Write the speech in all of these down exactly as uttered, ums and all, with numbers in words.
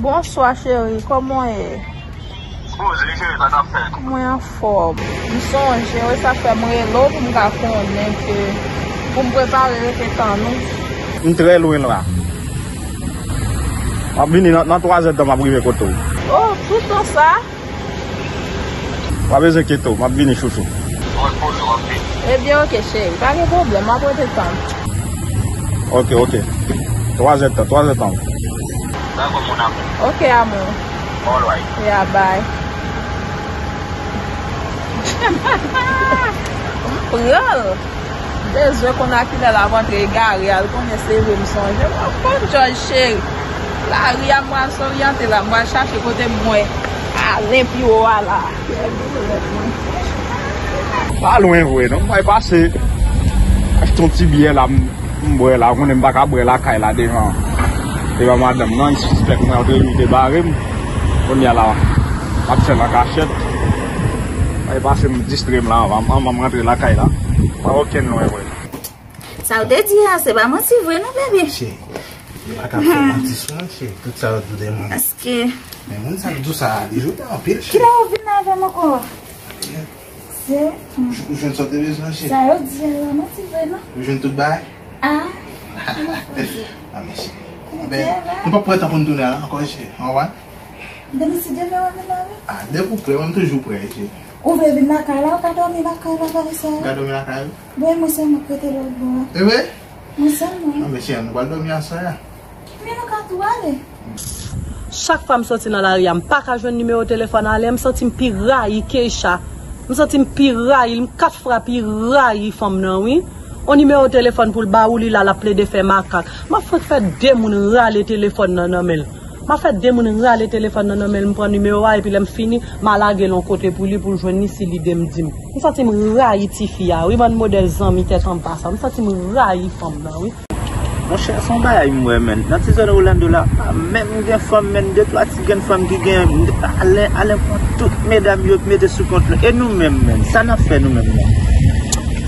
Bonswa cheri, kòman w ye? Koze cheri, sa k ap fèt? Mwen anfòm. M sonje w, e sa k fè m rele w pou m ka konnen ke pou m prepare rete tann ou. M trè lwen la. M ap vini nan, nan twa zè tan m ap rive kote w. Oh, tout tan sa? Pa bezwen enkyete w, m ap vini chouchou. Mwen poze w ap vini. Ebyen, oke, cheri, pa gen pwoblèm, m ap rete tann. Oke, oke. Twa zè tan, twa zè tan. Dakò, mon amour. Oke, amou. All right. Yeah, bye. M pran l. Bezwen konn a kilè l ap antre egare a, l konnen se vre m sonje. Bon, Jòj cheri, lari a m pral soryante la, m pral chache kote m wè Alen pi wo a la. Pa lwen vre non, m pral pase achte yon ti byè la, m, m bwè la, ou konnen m pa ka bwè lakay la devan, devan madanm nan, li sispèk mwen antre li te bare m, kounye a la, m ap fè l an kachèt. Ay pase m distrè m la anvan, anvan m rantre lakay la. Pa okenn lwen vre. Sa w te di a, se pa manti vre non, bebe. Cheri, yo pa ka fè manti sou mwen, cheri. Tout sa yo di w de mwen. Paske men moun sa k di w sa a, li joute anpil, cheri. Kilè ou vin avè m ankò? Se ou jwenn sa w te bezwen, cheri. Sa yo di a, yo manti vre non. Ou jwenn tout bagay? Ah. Ah, men cheri. Ebyen, nou p ap pran tan pou n tounen la ankò, cheri. Ou konprann? Demen si Dye vle, w ap vin la, wi. Ah, depi w prè, mwen m toujou prè, cheri. Ou vle vin lakay la, ou ka dòmi lakay la, bagay sa yo. Ou ka dòmi lakay ou? Bon, e mwen sèlman k rete lòt bò a. E vre? Mwen sèlman. Ah, men cheri, nou pral dòmi aswè a. Men nou ka tou ale. Chak fwa m soti nan lari a, m pa ka jwenn nimewo telefòn Alen, m santi m pi rayi Keisha. M santi m pi rayi l, m kat fwa pi rayi fanm nan, wi. On nimewo telefòn pou l ba ou, li la, l ap plede fè makak. M ap fenk fè de moun rale telefòn nan nan men l. M ap fè de moun rale telefòn nan nan men l, m pran nimewo a, epi lè m fini, m a lage l on kote pou li, pou l jwenn li, si li de m di m. M santi m rayi tifi a, wi, bann modèl zanmi tèt anba sa. M santi m rayi fanm nan, wi. Monchè, se yon bagay m wè, menn. Nan ti zòn Orlando la, pa menm gen fanm, menn. De twa ti grenn fanm ki gen, Alen, Alen pran tout medam yo mete sou kont li. E nou menm, menn? Sa n ap fè nou menm, menn?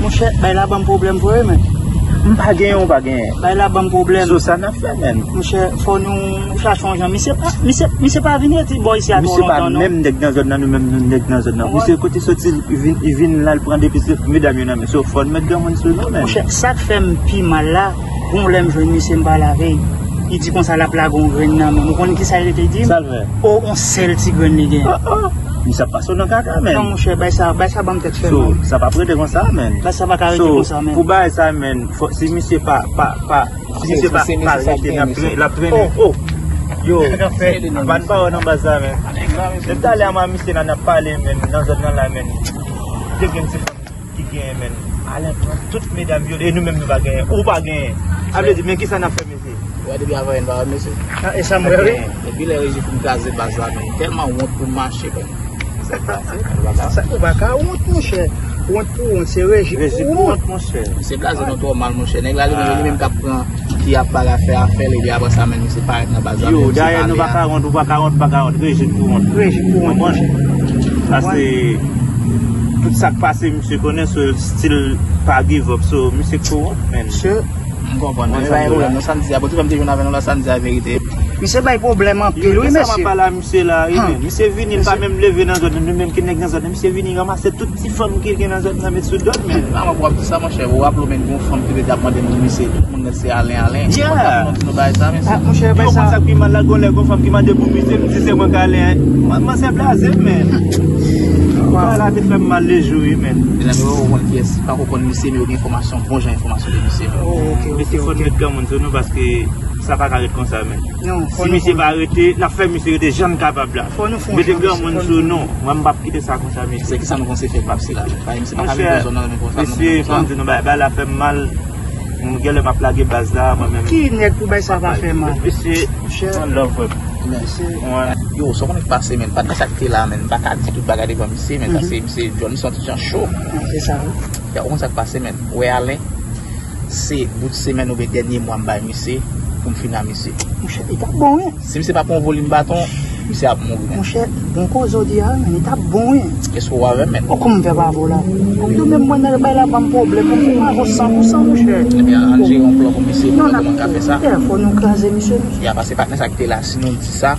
Monchè, bay la ban m pwoblèm vre, menn. M pa genyen, ou pa genyen. Bay la ban m pwoblèm. So, sa n ap fè, menn? Monchè, fò nou chache yon jan. Misye pa, misye, misye pa vin rete bò isi a twò lontan, non. Misye pa menm nèg nan zòn nan, nou menm nou nèg nan zòn nan. Misye kote soti, li vin, li vin la, li pran depi se medam yo nan men. So, fò n met granmoun sou nou, menn. Monchè, sa k fè m pi mal la, gon lè m jwenn misye, m pale avè l. Li di konsa l ap lage yon grenn nan men m. Ou konn kisa l rete di m? Sa l fè? O, yon sèl ti grenn li gen. Oh, oh. Misye ap pase w nan kaka, menn. Non, monchè, bay sa, bay sa ban m tèt fè mal. So, sa p ap rete konsa, menn. Bay sa pa ka rete konsa, menn. So, pou bagay sa, menn, fò, si misye pa, pa, pa, si misye pa, pa rete, l ap trennen, l ap trennen. Oh. Yo, pa n pa wè nan baz la, menn. Depi talè a, mwen, misye la, n ap pale, menn, nan zòn nan la, menn. Te gen ti fanm ki genyen, menn. Alen pran tout medam yo, e nou menm nou pa genyen. Ou pa genyen. A vle di, men kisa n ap fè, mesye? Ou wè depi avan yè n pa wè mesye. Ah, e sa m wè, wi. Depi lè Reji fin kraze baz la, menn, tèlman wont pou m mache, menn. Sa k pase? Sa ou pa ka wont, monchè. Wont pou wont, se Reji pou wont, monchè. Misye blaze nou twò mal, monchè. Nèg la, li menm, li menm k ap pran, ki ap bay afè, afè l, epi apre sa, menn, misye parèt nan baz la, yo, menm, misye dayè, nou pa ka wont, ou pa ka wont, ou pa ka wont. Reji pou wont. Reji pou wont, monchè. Sa se tout sa k pase, misye konnen, so, still pa give up. So, misye k pou wont, menn. Monchè. M konprann. Men pa gen pwoblèm, non, sa n di a. Bon, tout fwa m te jwenn avè nou la, sa n di a verite. Misye bay pwoblèm anpil, wi, mesye. Misye la, wi, men. Misye vini, li pa menm leve nan zòn nan, nou menm ki nèg nan zòn nan. Misye vini ranmase tout ti fanm ki gen nan zòn nan, met sou do l, men. Kòman pou w ap di sa, monchè? Ou raple w, men, gon fanm ki te ap mande m pou misye, tout moun nèt se Alen, Alen. Yeah. Ou konn sa pou nou di nou bagay sa, mesye? Ah, monchè, yo, konn sa k pi mal la, gon lè, gon fanm ki mande pou misye, m di se mwen k Alen. Mwen, mwen se blaze, men. Bagay la te fè m mal lejou, wi, men. Mezanmi, yo konn kiyès, pa ko konn misye, men yo gen enfòmasyon, bon jan enfòmasyon de misye, men. Oh, ok, ok, ok. Mesye, fò n met granmoun sou nou, paske sa pa ka ret konsa, men. Non, si misye pa rete, n ap fè misye rete jan n kapab la. Fò nou fè yon jan, mesye. Mete granmoun sou nou. Mwen, m p ap kite sa konsa, mesye. Se kisa nou panse fè, pap, se la? Mesye, fò m di nou, bagay, bagay la fè m mal. M genlè m ap lage baz la, mwen menm. Ki nèg pou bagay sa pa fè mal? Mesye, one love, frè. Yo, sa w konnen k pase, men. Pa t nan sa k te la, men. M pa ka di tout bagay devan misye, men. Sa se misye, John, misye yon ti jan cho. Se sa, wi. Ou konn sa k pase, men. Ou wè Alen, se bout semèn oubyen dènye mwa m bay misye pou m fini a misye. Monchè, li t ap bon, wi. Si misye pa pran yon volim baton, misye ap mouri, men. Monchè, bon koze w di a, men, li t ap bon, wi. Èske w avè m, men? O, kòman m fè pa avè w la? Ou menm mwen nan bay la ban m pwoblèm, mwen m avè w san pou san, monchè. Ebyen, ann jere yon plan pou misye, pou nou wè kòman n ka fè sa. Fò nou kraze misye, monchè. Ya, paske patnè sa ki te la, si nou di sa,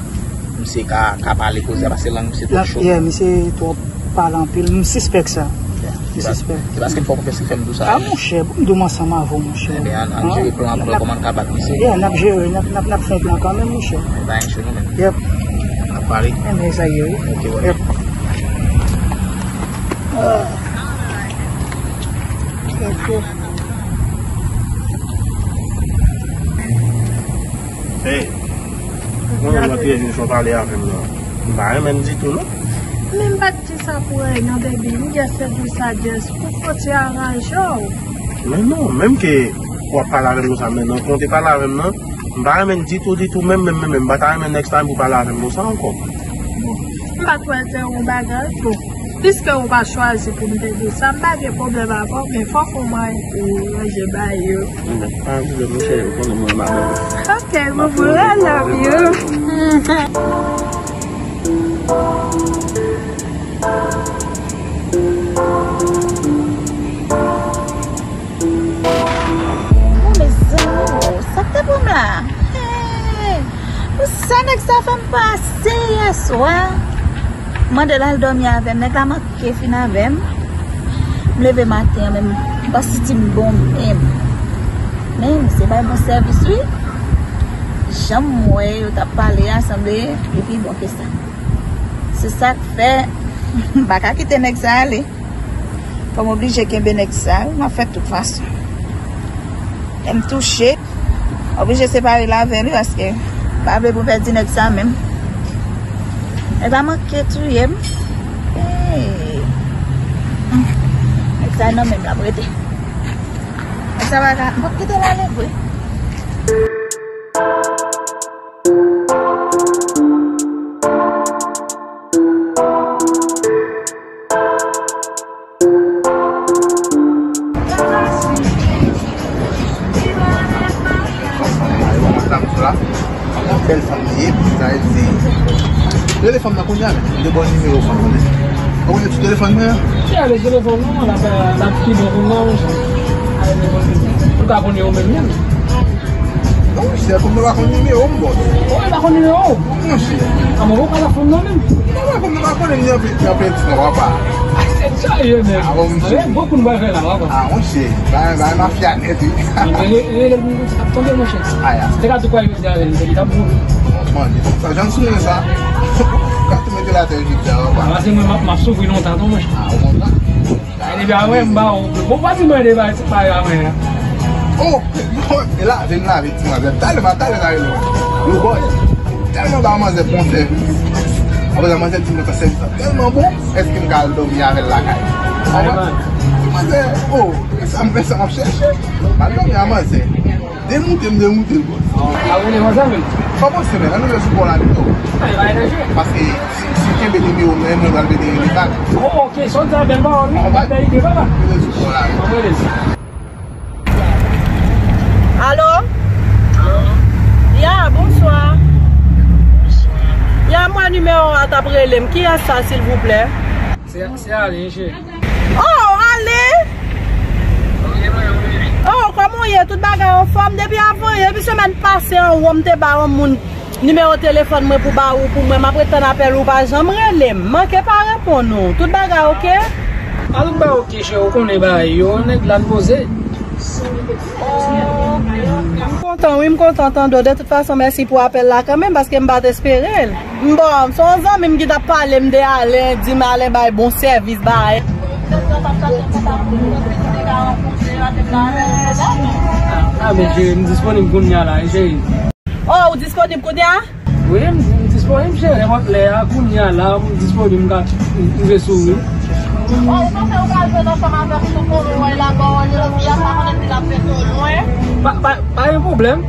Misye ka, ka pale koze a, paske lang misye twòp cho. Yeah, misye twòp pale anpil. M sispèk sa. Yeah. M sispèk. Se paske m fè w konfyans ki fè m di w sa. Ah, monchè, bon, m di w m ansanm avè w, monchè. Ebyen, ann, ann jere plan an pou nou wè kòman n ka bat misye. Yeah, n ap jere, n ap, n ap, n ap fè yon plan kanmenm, monchè. Pa anyen cho nou menm. Yep. N ap pale. Ebyen, sa ye, wi. Ok, wè. Yep. Ah. Ok. Hey, mwen mwen pyeje sou pale avè m nan. M pa renmen l ditou non. Men m pa t di sa pou anyen, baby. M just te di w sa just pou kote a raje w. Men non, menm ke w ap pale avè m konsa, men nan konte pale avè m nan, m pa renmen l ditou, ditou, menm, menm, menm, menm. M pa ta renmen next time pou pale avè m konsa ankò. M pa t wè l te yon bagay pou. Piske ou pa chwazi pou m te di w sa, m pa gen pwoblèm avè w, men fòk ou mwen ou ranje bagay yo. Ebyen, pa gen pwoblèm, monchè, ou konnen mwen renmen avè w. Ok, boo boo, I love you. Bon, mezanmi, sa k te pran m la? Hey! Pou sa nèg sa fè m pase yè swa. Mande l al dòmi avè m. Nèg la manke fin avè m. M leve maten an, men m pa santi m bon menm. Men misye bay bon sèvis, wi. Jan m wè yo t ap pale a, sanble li pi bon ke sa. Se sa k fè m pa ka kite nèg sa ale. Fò m oblije kenbe nèg sa, wi, m ap fè tout fason. E m touche. Oblije separe l avè li paske m pa vle pou m pèdi nèg sa menm. Nèg la manke touye m. Hey. Nèg sa nan men m l ap rete. Nèg sa pa ka, m p ap kite l ale vre. Bèl fanm li ye, sa vle di. Rele fanm nan kounye a, men. De bòn nimewo fanm nan. Ou konnen ti telefòn mwen an? Ki ale telefòn nan, l ap, l ap pi bon pou mwen, monchè. Ou ka konnen ou menm, menm. Non, monchè, kòm nou pa konn nimewo m, bòs. Ou pa konn nimewo w? Monchè. A, mwen pa konn fanm nan menm. Non, mwen konn nou pa konnen ni anpil, ni anpil ti non, papa. Se serye, men. Ah, bon, monchè. Avèk bon kout mwen fè la, papa. Ah, monchè. Ba, ba, mafya nèt, wi. Rele, rele, rele, ap tonbe, monchè. Aya. Te ka tou kwè yo di avè l, li t ap bon. Bon, sa, jan m sounen sa. Ka tou mete l atè jodi a, papa. Pase mwen, m ap, m ap soufri lontan, tou, monchè. Ah, ou konn sa? Depi a mwen, m ba ou. Bon, pa di mwen de bagay, se pa a mwen. Oh, bon, e la, vin la, vin ti manzè. Talè, ma, talè, talè, yo, bòs. Tèlman ba manzè bon sèvis. Apre sa, manzè di mwen sa sèvis la tèlman bon, èske m ka al dòmi avè l lakay? Manzè, oh, men sa, men sa m ap chèche. M al dòmi a manzè. Demoute m, demoute l, bòs. A, ou devan sa menm? Pa panse, men, ann rive sou kò la pito. Paske si, si kenbe nimewo m nan, mwen pral mete rele bak. Oh, ok, sa w di a bèl pawòl, wi. Bèl ide, papa. Ann rele sou kò la. Ann rele. Alo? Ya, bonswa. Ya, m wè nimewo a t ap rele m. Kiyès sa, silvouplè? Se, se Alen, cheri. Oh, Ale! Oh, kòman w ye? Tout bagay anfòm? Depi avan yè, depi semèn pase anwo, m te ba yon moun nimewo telefòn mwen pou ba ou, pou mwen. M ap ret tann apèl ou, pa janm rele m. Manke pa reponn ou. Tout bagay oke? A, tout bagay oke, cheri, ou konnen bagay yo, nèg la n poze. M kontan, wi, m kontan tande w. De tout fason, mèsi pou apèl la kanmenm, paske m pa t espere l. M bon, se yon zanmi m ki t ap pale m de Alen, di m Alen bay bon sèvis, bay. A, men cheri, m disponib kounye a la, wi, cheri. Oh, ou disponib kounye a? Wi, m, m disponib, cheri, nenpòt lè a, kounye a la, m disponib, m ka rive sou ou. Oh, ou panse ou pral jwenn ansanm avè m sou konnen w wè l la bò w jodi a, sa konnen li t ap fè tou lwen? Pa, pa, pa gen pwoblèm.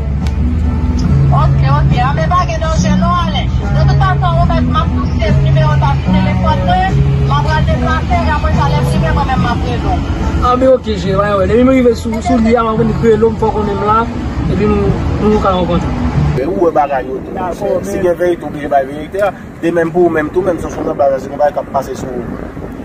Ok, ok, anben pa gen danje non, Alen. De tout fason, ou mèt m ap touche nimewo sa sou telefòn mwen, m ap pral deplase, e apre sa, lè m rive, mwen menm m ap rele w. Anben ok, cheri, pa gen pwoblèm. Depi m rive sou, sou li a, m ap rele w, fò w konnen m la. Epi nou, nou ka rankontre. Men ou wè bagay yo tou, monchè. Si gen verite, ou oblije bay verite a. De menm pou ou menm tou, menm si w sou nan baz la, se yon bagay k ap pase sou ou.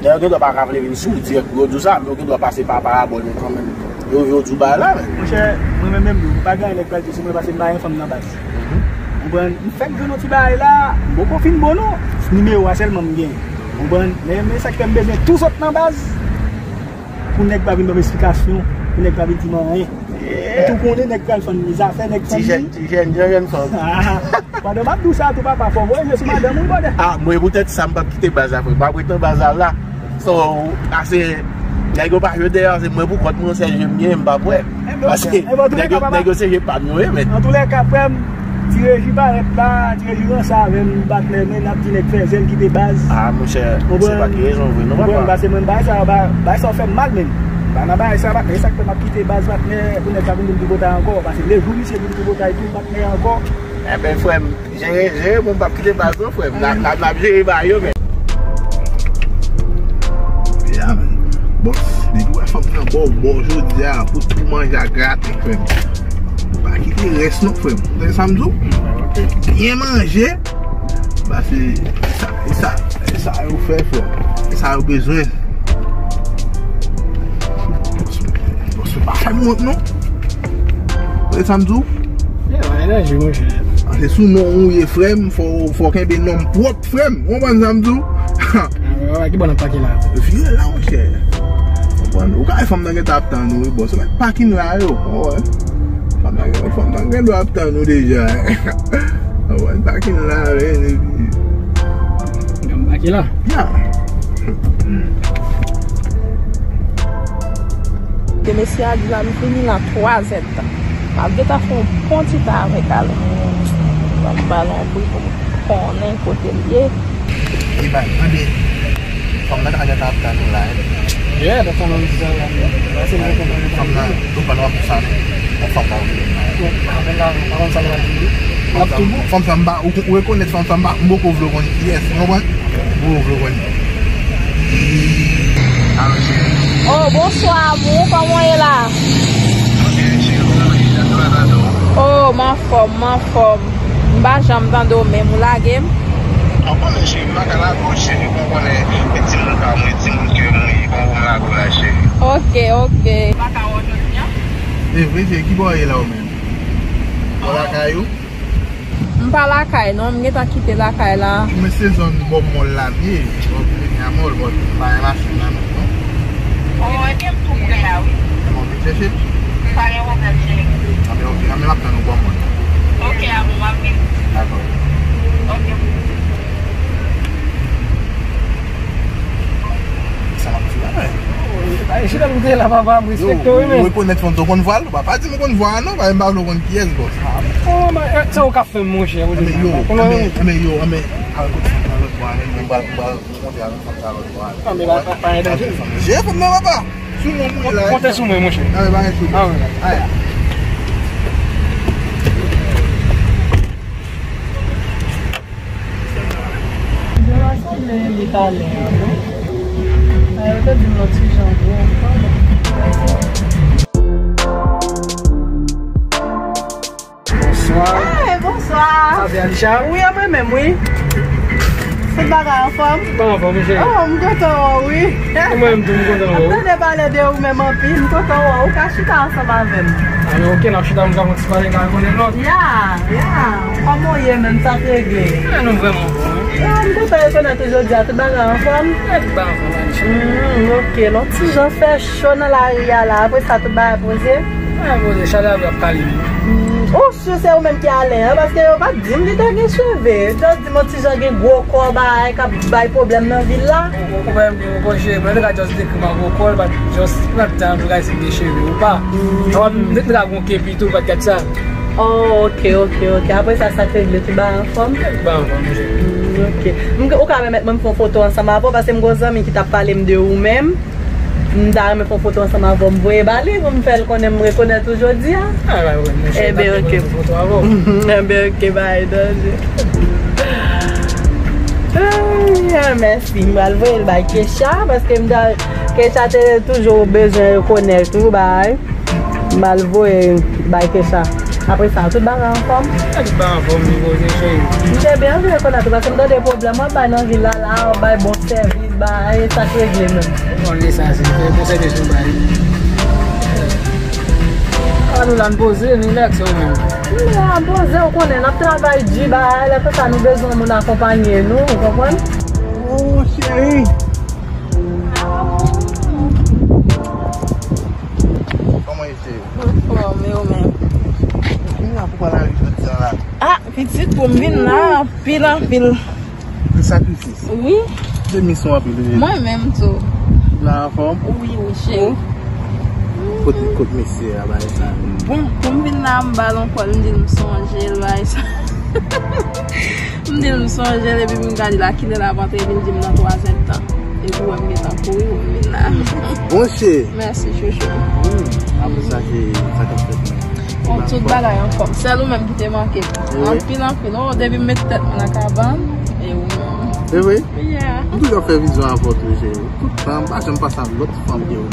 Dayè, yo gen dwa pa ka vle vin sou ou dirèk pou yo di w sa, men yo gen dwa pase pa parabòl, men kanmenm. Yo, yo di w bagay la, men. Monchè, mwen menm, menm, pa gen anyen nèg pral di sou mwen, paske m pa gen fanm nan baz. Mhm. Konprann? M fèk jwenn yon ti bagay la, m poko fin bon non. Nimewo a sèlman m gen. Konprann? Men, men sa k fè m bezwen tou sot nan baz. Pou nèg pa vin ban m esplikasyon, pou nèg pa vin di m anyen. Ou tou konnen nèg pral fann li, zafè nèg fann li. Ti jèn, ti jèn, jèn, jèn fanm. Ah, pandan m ap di w sa tou papa, fò w voye je sou madanm ou brother. Ah, mwen poutèt sa m p ap kite baz la frè. M p ap ret nan baz la la. So, ase, nèg yo pa jwe dèyè, se mwen pou kont mwen, se je m ye, m p ap wè. Paske nèg yo, nèg yo se je pa m yo ye, men. Antoulèka, frè m, Ti Reji parèt la, Ti Reji ranse avè m, patnè, men n ap di nèg fè zèl kite baz. Ah, monchè, se pa ki rezon vre, non, papa. Konprann, pase mwen, bagay sa, ba-, bagay sa fè m mal, men. Ba nan bagay sa, patnè, e sa k fè m ap kite baz, patnè, pou nèg sa vin di m tripotay ankò, pase lejou misye di m tripotay tou, patnè, ankò. Enben, frè m, jere, jere, bon, m p ap kite baz, non, frè m. N ap, n ap, n ap jere ba yo, men. Ya, men. Bòs, depi w wè fanm nan ba w, ba w jodi a, pou tou manje a gratis. Frè m. Pa kite rès non, frè m. Ou tande sa m di w? Byen manje. Pase, e sa, e sa, e sa yo fè, frè m. E sa yo bezwen. Bòs, pa fè m wont non. Ou tande sa m di w? Yeah, pa enerji, monchè. Ah, se sou non ou ye, frè m. Fò, fò kenbe non m pwòp, frè m. Ou konprann sa m di w? Ah, ki bò n ap pake la? Vire la, monchè. Konprann? Ou ka wè fanm nan gentan ap tann ou, wi, bòs. Ou mèt pakin la, yo. Ou wè? Fanm nan, fanm nan gen dwa ap tann ou deja. Ou wè, pakin la, wi, epi. Gen pake la? Ya. Ke mesye a di la, m vini la twa zè tan. M ap gentan fè yon bon ti tan avèk Alain. M ap ba l yon bri pou m konnen kote l ye. Li bay, tande. Fanm nan ka gentan ap tann ou la, wi. Yeah, dat fanm nan di sa la. Fanm nan, nou pa nou ap sa, non. Yon fanm ka vini la. Bon, apèl la, pa konn sa l ap di. L ap tou bon. Fanm sa m pa, ou, ou rekonèt fanm sa m pa, m poko vle konn kiyès, ou konprann? M poko vle konn. Alo, cheri. Oh, bonswa, amou, kòman w ye la? Mwen byen, cheri, kòman w ye? Jan travay la, non? Oh, m anfòm, m anfòm. M pa janm tande w menm, ou lage m? Ou konnen cheri, m pa ka lage w cheri, ou konnen e timoun pa mwen, timoun kè mwen ye, kòman pou m lage w la cheri? Ok, ok. M pa ka wè w jodi a? E vre cheri, ki bò w ye la ou menm? Ou lakay ou? M pa lakay non, m gentan kite lakay la. Men se zòn bò mòl la m ye, bò Millennium Mall, bò m pa gen machin nan menm non. Oh, ebyen m tou prè a wi. Ebyen w vin chèche m? M pa gen pwoblèm cheri. Anben ok, anben m ap tann ou bò mòn. Ok amou, m ap vini. Dakò. Ok. Sa m ap di la, men. Ay, chita pou te la, papa, m respekte w, men. Ou rekonèt fanm sa, ou konn vwa l? Ou pa, pa di m ou konn vwa a, non, paske m pa vle w konn kiyès, bòs. Oh, man, eh, se ou k ap fè m, monchè, ou di m. Anben yo, anben yo, anben, al kot fanm nan lòt bò a, men m pral, m pral. Konte avèk fanm sa lòt bò a. Anben pa, pa, pa gen danje. Je fanm nan papa. Sou mwen mwen la. Konte sou mwen, monchè. Anben pa gen sou. Ah, wi. Ay. Yo rasanble li talè a, non? Ay, yo te di m yon ti jan gwo ankò. Bonswa. Hey, bonswa. Sa se Alisha? Wi, e mwen menm, wi. Tout bagay anfòm? Tout bagay anfòm, wi, cheri. Oh, m kontan wè w, wi. Ou menm tou, m kontan wè w. M tande pale de ou menm anpil, m kontan wè w. Ou ka chita ansanm avè m. Ah, men ok, n ap chita, m ka fè yon ti pale, n ka konnen lòt. Ya, ya. Kòman w ye menm, sa k regle? Ah, nou vrèman bon, wi. Ah, m kontan rekonèt ou jodi a, tout bagay anfòm? Tout bagay anfòm, Alisha. Hmm, ok, lòt ti jan fè cho nan lari a la, apre sa tout bagay poze? Bagay poze, chalè a ap kale m. Hmm, ou si se ou menm ki Alain an, paske yo pa t di m li te gen cheve. Yo just di m yon ti jan gen gwo kò, bagay k ap bay pwoblèm nan vil la. Ou, ou, ou pa menm gen gwo kò, cheri, men yo te ka just dekri m ak gwo kò, li pa t just, li pa t tan pou gade si m gen cheve ou pa. Ou pa menm, li te ka gen yon kepi tou, li pa t gad sa. Oh, ok, ok, ok. Apre sa, sa k regle, tout bagay anfòm? Tout bagay anfòm, monchè. Hmm, ok. M, ou ka pèmèt mwen m fè yon foto ansanm avè w, paske m gen yon zanmi ki t ap pale m de ou menm. M ta renmen fè yon foto ansanm avè w, m voye ba li pou m fè l konnen m rekonèt ou jodi a. Ah, pa gen pwoblèm, monchè. Ebyen, ok. Ebyen, ok, bay, danje. Ay, mèsi. M pral voye l bay Kesha, paske m ta, Kesha te toujou bezwen rekonèt ou, bay. M al voye bay Kesha. Apre sa, tout bagay anfòm? Tout bagay anfòm, wi, poze cheri. M te byen anvi rekonèt ou, paske m tande pwoblèm w ap bay nan vil la, la, w ap bay bon sèvis, bay, sa k regle menm? Bon, li sa, se bon sèvis nou bay. A, nou la, n poze, n rilaks, ou menm? M la poze, ou konnen, n ap travay di bagay, lè konsa nou bezwen moun akonpanye nou, ou konprann? Oh, cheri. Kòman e, cheri? Anfòm, e ou menm? Ou la pou pale avèk jodi a la? Ah, pitit, pou m vin la, anpil, anpil. Anpil sakrifis. Wi. Demi son anpil, wi. Mwen menm tou. Ou la anfòm? Wi, wi, cheri. Kote, kot mesye a bay sa? Bon, pou m vin la, m ba l on kòl, m di l m sonje l, bay sa. M di l m sonje l, epi m gade l a kilè l ap antre, epi l di m nan twazyèm tan. Epi wè m gentan kouri, wè m vin la. Bon, cheri. Mèsi, chouchou. Hmm, apre sa, se sa k ap fèt. Bon, tout bagay anfòm. Sèl ou menm ki te manke. Wi. Anpil, anpil. Oh, depi m met tèt mwen nan kabann, e ou menm. E vre? Yeah. M toujou ap fè vizyon avè w tou, cheri. Tout tan, m pa janm panse a lòt fanm ke ou.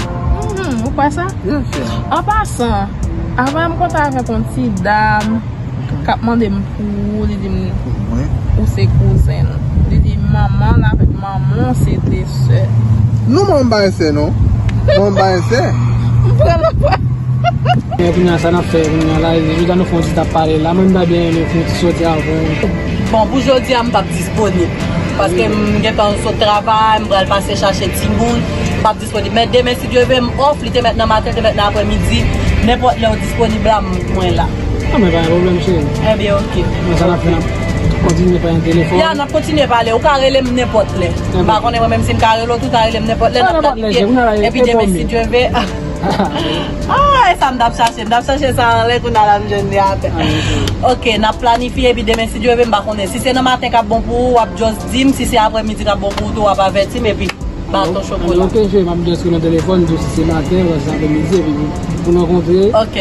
Mhm, ou kwè sa? Byen si. An pasan, avan m kontre avèk yon ti dam k ap mande m pou ou, li di m ou se kouzen l. Li di manman l avèk manman w se de sè. Non, mwen m pa gen sè, non. Mwen m pa gen sè. M pran nan pwa. Men kounye a, sa n ap fè kounye a la, jodi a nou fè yon ti t ap pale la, mwen m ta byen renmen fè yon ti soti avè w. Bon, pou jodi a, m p ap disponib. Paske m gentan sot travay, m pral pase chache timoun, m p ap disponib. Men demen, si Dye vle, m off, li te mèt nan maten, li te mèt nan aprèmidi. Nenpòt lè w disponib la, m, mwen la. Ah, men pa gen pwoblèm, cheri. Ebyen, oke. Men sa n ap fè, n ap kontinye pale nan telefòn. Ya, n ap kontinye pale. Ou ka rele m nenpòt lè. M pa konnen mwen menm si m ka rele w tou, ou ka rele m nenpòt lè, n ap planifye. Epi demen, si Dye vle. Ah, e sa m t ap chache. M t ap chache sa anlè, kounye a la m jwenn li atè. Ah, ok. Ok, n ap planifye, epi demen, si Dye vle, m pa konnen. Si se nan maten k ap bon pou ou, w ap just di m. Si se aprèmidi k ap bon pou ou tou, w ap avèti m, epi baton chokola. Ok, cheri, m ap just nan telefòn, di w si se maten, ou si se aprèmidi, epi pou nou rankontre. Ok,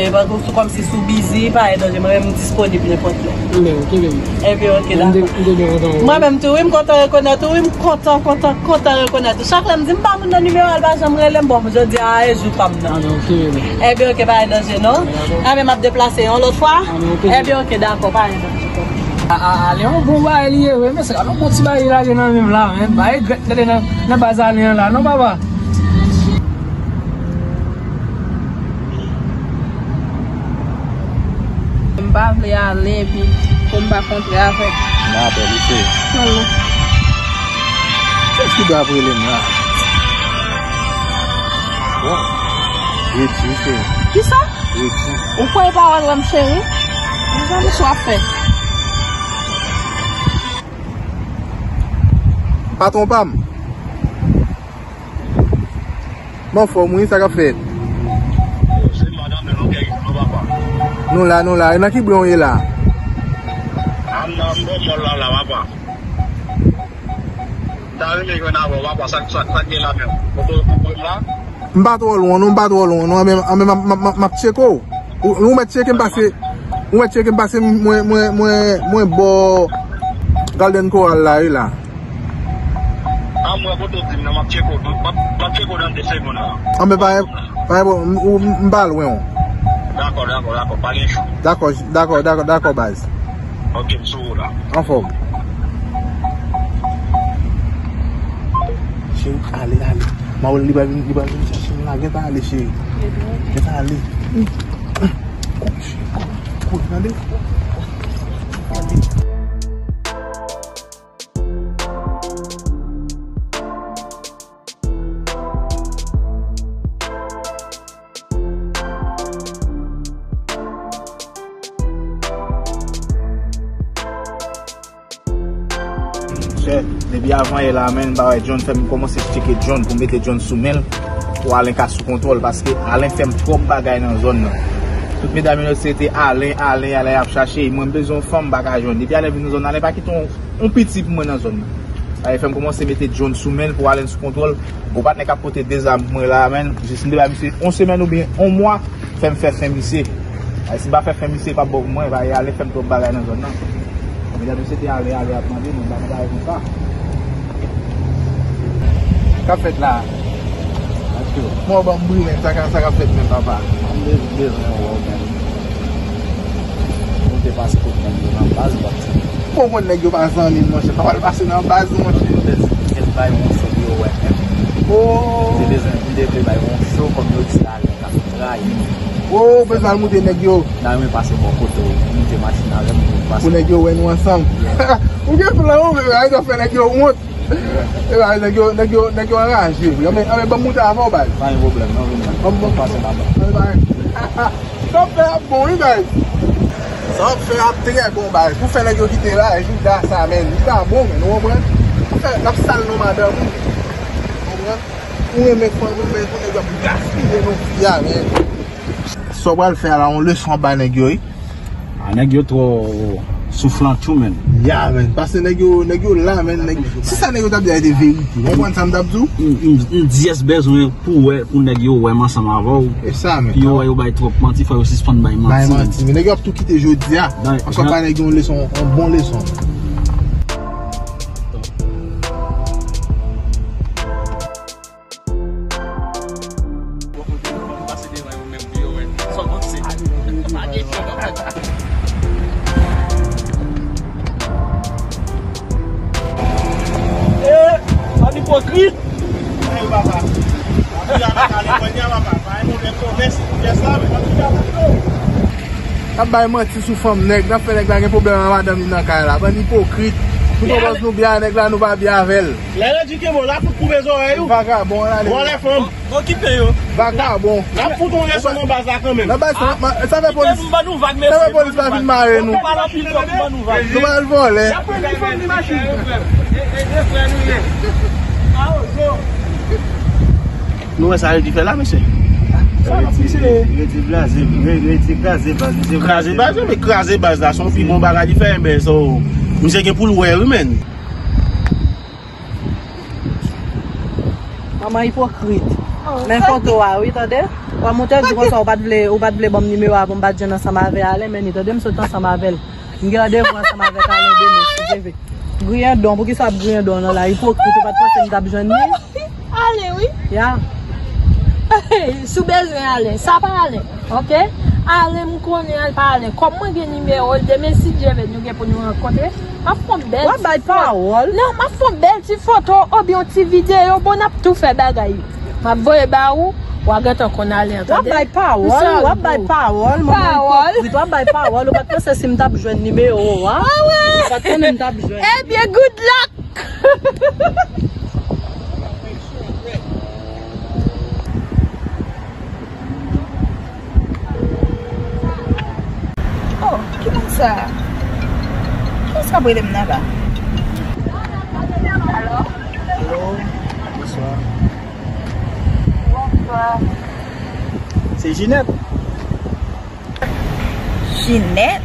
sou kòmsi sou bizi, pa gen danje, mwen menm m disponib nenpòt lè. Ebyen, ok, baby. Ebyen, ok, dakò. M te, m te byen kontan wè w. Mwen menm tou, wi, m kontan rekonèt ou, wi, m kontan, kontan, kontan rekonèt ou. Chak lè m di m pa moun nan nimewo a, l pa janm rele m. Bon, jodi a, e jou pa m nan. Ah, non, ok, baby. Ebyen, ok, pa gen danje, non. Ebyen, m ap deplase yon lòt fwa. Ah, non, ok. Ebyen, ok, dakò, pa gen danje. A, a, ale, yon bon bagay li ye, wi, men se yon bon ti bagay li lage nan men m la, men. Bagay grèt tande nan, nan baz ale an la, non, papa? M pa vle ale epi pou m pa kontre avèk. M apèl ou, cheri. Kòman? Kiyès ki dwe ap rele m la? Bon. Redi, cheri. Kisa? Redi. Ou kwè e pawòl wè m, cheri? Mezanmi, sa w ap fè? Patwon pa m. M anfòm wi, sa k ap fèt? Nou la, nou la. E nan ki bren w ye la? M nan bò mòl la, la, papa. M ta renmen jwenn avè w, papa. Sa, sa, sa k gen la menm? Kote w, kote w la? M pa twò lwen, non, m pa twò lwen, non. Anben, anben, m ap, m ap, m ap, m ap tcheke w. Ou, ou mèt tcheke m pase, ou mèt tcheke m pase, mwen, mwen, mwen, mwen bò Golden Corral la, wi, la. A mwen kote w di m nan, m ap tcheke w, m ap, m ap tcheke w nan de segonn la. Anben, pa, pa, m, m, m pa lwen w. Dakò, dakò, dakò, pa gen chou. Dakò, dakò, dakò, dakò, baz. Ok, m sou wout la. Anfòm. Cheri, ale, ale. Ma wè li pral vin, li pral vin chache m la. Gentan ale, cheri. Gentan ale. Kouri, cheri, kouri. Kouri, tande? Sè, depi avan yè la, menn, m pa wè John, fè m kòmanse tcheke John pou m mete John sou men l, pou Alen ka sou kontwòl, paske Alen fè m twòp bagay nan zòn nan. Tout medam yo se te Alen, Alen, Alen y ap chache. Mwen, m bezwen yon fanm, m pa ka jwenn. Depi Alen vin nan zòn nan, Alen pa kite yon, yon piti pou mwen nan zòn nan. Sa fè m kòmanse mete John sou men l pou Alen sou kontwòl. Gwo patnè k ap pote de zam pou mwen la, menn. Jis m te bay misye yon semèn oubyen yon mwa, fè m fè fen misye. Ay, si m pa fè fen misye, pa bon pou mwen, pa ale fè m twòp bagay nan zòn nan. Medam yo se te ale, ale ap mande, mwen pa nan bagay konsa. K ap fèt la? Mwen ban m bri, men sa k, sa k ap fèt menm, papa? M bezwen wè w, menn. Ou te pase kot nèg yo nan baz, w ap di. Bon, konn nèg yo pa zanmi m, monchè. Pa pral pase nan baz, monchè. Ou te di, m te bay yon cho pou yo wè, menn. Oh! M te bezwen, m te vle bay yon cho, kòm yo di Alen t ap trayi m. O, ou bezwen al moute nèg yo. N a renmen pase bò kote w, moute machin avè m, nou pase. Pou nèg yo wè nou ansanm. Ou gen plan, ou menm, ay, fè nèg yo wont. E ba, nèg yo, nèg yo, nèg yo anraje. Anben, anben, ban m moute avè w, baz. Pa gen pwoblèm, non, vini. Ban m, ban m pase laba. Anben, baz. Sa w ap fè ap bon, wi, baz. Sa w ap fè ap trè bon, baz. Pou fè nèg yo kite la, jouda sa, menn. Li pa bon, menn, ou konprann? Pou fè, n ap sal non madanm ou. Ou konprann? Ou renmen fanm ou, men pou nèg yo ap gaspiye non fi a, men. Sa w pral fè a la, yon leson ba nèg yo, wi. A, nèg yo twò souflan tjou, men. Ya, men. Paske nèg yo, nèg yo la, men. Nèg, si sa nèg yo t ap di a te verite, w konprann sa m t ap di w? M, m, m jis bezwen pou wè, pou nèg yo wè m ansanm avè w. E sa, men. Pou yo wè yo bay twòp manti, fò yo sispann bay manti. Bay manti. Men nèg yo ap tou kite jodi a. Ankò ba nèg yo yon leson, yon bon leson. Bon, kote nou pase devan yo menm pou yo wè. Sa w panse? Pa gen chòk, pa gen chòk. Eh, pa ipokrit. Ayo, papa. Ayo, papa. Pa gen pwoblèm komès, pyès la, men. N ap bay manti sou fanm nèg, n ap fè nèg la gen pwoblèm ak madanm li nan kay la. Bann ipokrit. Nou konprann nou byen ak nèg la, nou pa byen avè l. Lè yo di ke bon, la fout koupe zòrèy ou. Vagabon, la, vòlè fanm. Okipe yo. Vagabon. N ap fout yon leson nan baz la kanmenm. Nan baz sa, sa fè polis. Kite nou ban nou vag, mesye. Sa fè polis pa vin mare nou. Nou pale anpil twòp, nou ban nou vag. Nou pral vòlè. Y ap pran de fanm, de machin. Nou wè sa yo di fè la, mesye. Sa ap pise. Redi blaze, re-, redi kraze baz, mesye. Kraze baz, men kraze baz la, se yon pi bon bagay li fè, men so, misye gen pou l wè, wi, men. Manman ipokrit. Men foto a, wi, tande? W ap monte di konsa, ou pa t vle, ou pa t vle ban m nimewo a pou m pa t jwenn ansanm avè Alen, men ni, tande, m sot ansanm avè l. M gen randevou ansanm avèk Alen demen, si Dye vle. Griyen don, poukisa w ap griyen don nan la? Ipokrit, ou pa t panse m t ap jwenn li? Ale, wi. Ya. Si w bezwen Alen, sa pa Alen, oke? Alen, m konnen Alen pa Alen. Kòm mwen gen nimewo l, demen, si Dye vle, nou gen pou nou rankontre. M ap fè yon bèl ti foto. W ap bay pawòl. Non, m ap fè yon bèl ti foto oubyen yon ti videyo. Bon, n ap tou fè bagay. M ap voye ba ou, w a gentan konn Alen an, tande? W ap bay pawòl, w ap bay pawòl, manman ipokrit, w ap bay pawòl. Ou pa t panse si m t ap jwenn nimewo w a? Ou pa t konnen m t ap jwenn. Ebyen, good luck! Oh, ki moun sa? Kiyès k ap rele m nan la? Alo? Alo, bonswa. Bonswa. Se Jinèt? Jinèt?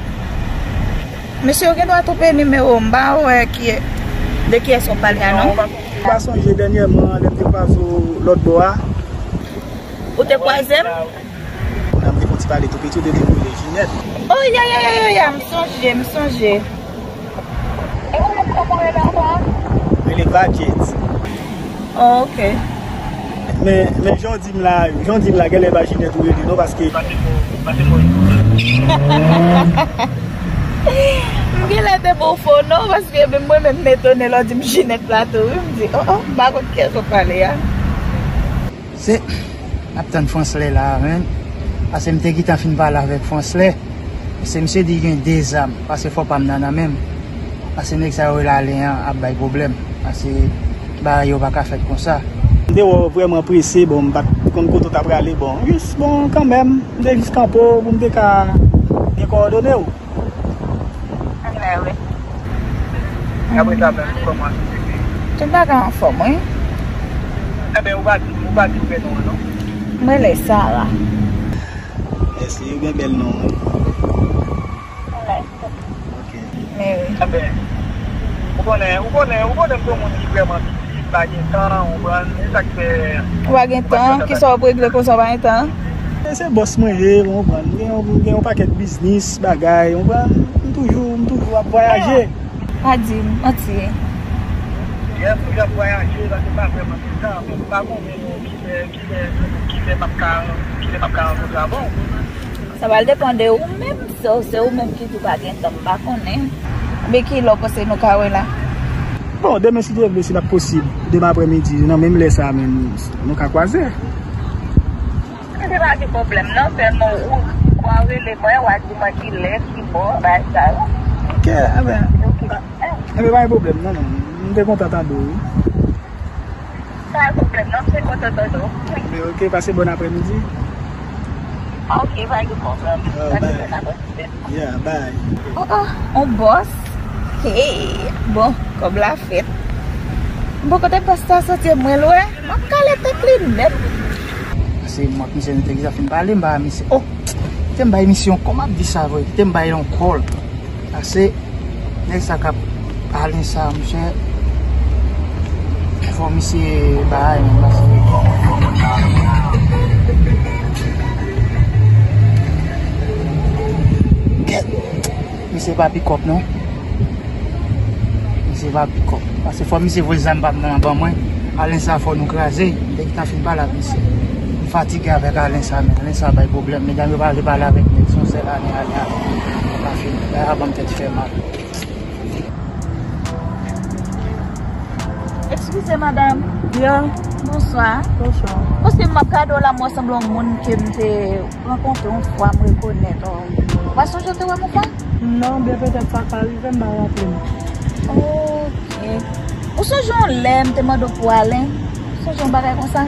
Mesye, ou gen dwa twonpe nimewo, m pa wè ki, de kiyès w ap pale a, non? Non, m pa sonje dènyèman, lè m te kwaze w lòt bò a. Ou te kwaze m? Nan m te fè yon ti pale tou piti, ou te di m rele Jinèt. Oh, ya, ya, ya, ya, ya, m sonje, m sonje. E ou menm, kòman w rele ankò? Rele Gadget. Oh, ok. Men, men jan w di m la, jan w di m la, genlè pa Jinèt ou rele non, paske m genlè te ba w fo non, paske menm mwen menm m etone lè w di m Jinèt Plato, wi, m di, oh, oh, m pa konn kiyès w ap pale a. Se, n ap tann Franslè la a, men. Paske m te gentan fin pale avèk Franslè. Se misye di gen de zam. Paske fò pa m nan nan men m. Paske nèg sa yo rele Alen an ap bay pwoblèm. Paske bagay yo pa ka fèt konsa. M te wè w vrèman prese, bon, m pa t konn kote w t ap prale, bon. Jis, bon, kanmenm, m te jis kanpe w pou m te ka gen kowòdone w. Anlè, wi. Apre sa menm, kòman se te? Tout bagay anfòm, wi. Enben, ou pa di, ou pa di prè non an, non? Mwen rele Sara. Mèsi, ou gen bèl non, wi. Anlè. Ok. Men wi. Enben, ou konnen, ou konnen, ou konnen m se yon moun ki vrèman pa gen tan, ou konprann? E sa k fè. Ou pa gen tan? Kisa w ap regle konsa, w pa gen tan? E se bòs mwen ye, ou konprann? M gen yon, m gen yon pakèt biznis, bagay, ou konprann? M toujou, m toujou ap vwayaje. Pa di m, manti. Yè, m toujou ap vwayaje, paske m pa vrèman gen tan, men m pa konnen non, kilè, kilè, kilè m ap ka, kilè m ap ka rankontre avè w. Sa pral depann de ou menm, se, se ou menm ki di w pa gen tan, m pa konnen. Men ki lè w panse nou ka wè la? Bon, demen, si Dye vle, si l ap posib, demen aprèmidi, nan menm lè sa a menm, nou ka kwaze. Se pa gen pwoblèm non, sèlman ou, ou a rele mwen, w a di mwen ki lè, ki bò, bagay sa yo. Ok, enben, enben, pa gen pwoblèm non, non. M te kontan tande w, wi. Pa gen pwoblèm non, m te kontan tande w. Enben, ok, pase bòn aprèmidi. Ok, pa gen pwoblèm. Pase bòn aprèmidi. Yeah, bye. Oh, oh, on bòs. Hey, bon, kòb la fèt. Bon, kote bòs sa soti mwen lwen? M ap kale tèt li nèt. Se mwen ak misye nou te gentan fin pale, m pa misye. Oh, kite m bay misye yon, kòman ap di sa vre? Kite m bay yon kòl. Pase nèg sa k ap Alen sa, monchè. Fò misye bay, men, pase. Misye pa pikòp, non. Misye pa pikòp. Pase fò misye voye zam pa m nan ban mwen. Alen sa fò nou kraze. M te gentan fin pale ak misye. M fatige avèk Alen sa, men Alen sa bay pwoblèm. Medam yo pa vle pale avèk nèg, se yon sèl ane, ane, ane. Pa fini. Bagay la ban m tèt fè mal. Eskize, madanm. Ya. Bonswa. Bonswa. Paske m ap gade w la, m wè w sanble yon moun ke m te rankontre yon fwa, m rekonèt ou. Ou pa sonje w te wè m yon fwa? Non, byen petèt sa ka rive, m pa raple m. Ok. Ou sonje yon lè m te mande w pou Alen? Ou sonje yon bagay konsa?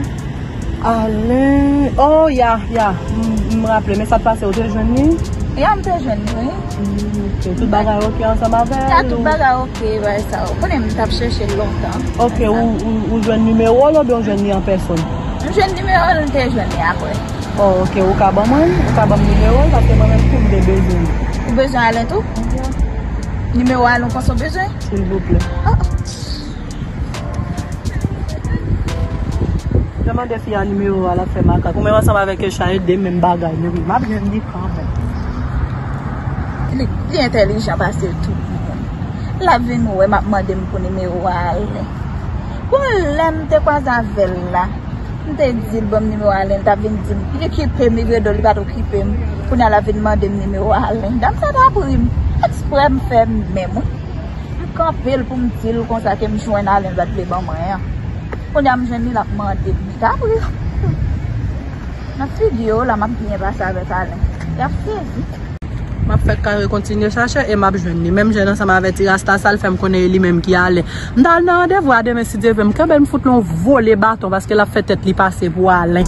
Alen, oh, ya, ya, m, m raple, men sa t pase, ou te jwenn li? Ya, m te jwenn li, wi. Mm, ok, tout bagay ok ansanm avè l? Ya, tout bagay ok, bagay sa. Ou konnen m t ap chèche l lontan. Ok, ou, ou, ou jwenn nimewo l oubyen ou jwenn li an pèsòn? M jwenn nimewo l, m te jwenn li apre. Oh, ok, ou ka ban mwen, ou ka ban m nimewo l, paske mwen menm tou m te bezwen li. Ou bezwen Alen tou? Ya. Nimewo Alen ou panse w bezwen? Silvouplè. Oh. Jan mande fi a nimewo a, l ap fè makak. Ou menm ansanm avèk Kecha ede m menm bagay, men wi, m ap jwenn li kanmenm. Li, li entèlijan pase tout moun. L ap vin wè m ap mande m pou nimewo a Alen. Gon lè m te kwaze avè l la, m te di l ban m nimewo Alen, l t ap vin di m, li kipe m, li vire do l, li pa t okipe m. Kounye a l ap vin mande m nimewo Alen. Dam sa t ap ri m. Eksprè m fè menm, wi. M kanpe l pou m di l konsa ke m jwenn Alen l pa t vle ban mwen an. Kounye a m jwenn li, l ap mande m. Li t ap ri. Nan figi yo la, m ap byen pase avèk Alen. Y ap sezi. M ap fèk kare kontinye chache e m ap jwenn li. Menm jèn ansanm avèk ti rasta sa, l fè m konnen e li menm ki Alen. M t al nan randevou a demen, si Dye vle, m kenbe l, m fout l yon vole baton paske l ap fè tèt li pase pou Alen.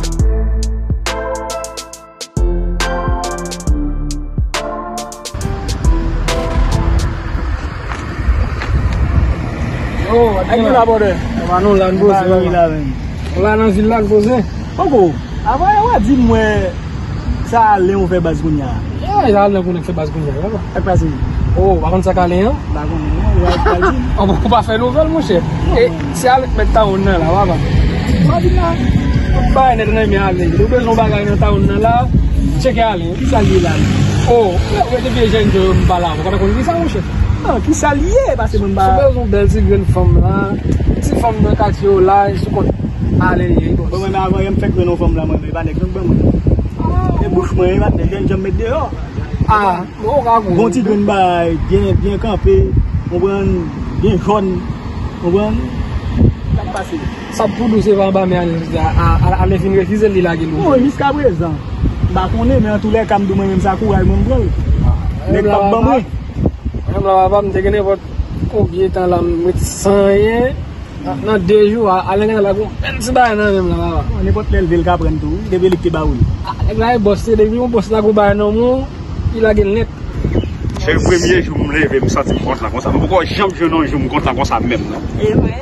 Yo, ak nou la, brother. Sa va, nou la, n poze. Ba, wi, la, menm. Ou la nan vil la, n poze. Poko. Avan, w a di m, wè, sa Alen ouvè baz kounye a. E, sa Alen konnen fè baz kounye a, papa. Sa k pase? Oh, ou pa konn sa k Alen an? M pa konnen, non, ou pa, ou pa di m. Ou pa fè nouvèl, monchè. E, se Alen k mèt tawon nan la, papa. Ou pa di m la. Tout bagay nèt nan men Alen. Ou bezwen yon bagay nan tawon nan la, tcheke Alen. Kisa l ye la? Oh, yo te vye jèn jan m pale avè w. Ou pa konn kisa, monchè? Non, kisa l ye? Pase mwen ba. Si w bezwen yon bèl ti grenn fanm la, ti fanm nan katye w la, si w konn Alen ye. Bon, mwen, men avan yè m fèk jwenn yon fanm la, mwen, men e pa nèg non k ban mwen. E bouch mwen, e pa nèg, jèn jan m met deyò. Ah, bon, ou ka kouri. Bon ti grenn bagay, byen, byen kanpe, konprann, byen jòn, konprann. Sa k pase? Sa pou dou se pa anba men Alen, a, a, a, Alen fin refize l, li lage l. Bon, jiskaprezan, m pa konnen, men antoulèka, m di w mwen menm sa kouraj mwen m pran l. Nèg p ap ban mwen. Menm la, papa, m te gen nenpòt konbyen tan la, m ret san anyen. Nan, nan de jou, a, Alen gentan lage yon bèl ti bagay nan men m la, papa. Bon, nenpòt lè l vle, l ka pran tou, wi, depi li k te ba ou li. Ah, nèg la e bòs, se depi yon bòs lage yon bagay nan men w, li lage l nèt. Se premye jou m leve, m santi m kontan konsa. M poko janm jwenn yon jou m kontan konsa menm, non. E vre?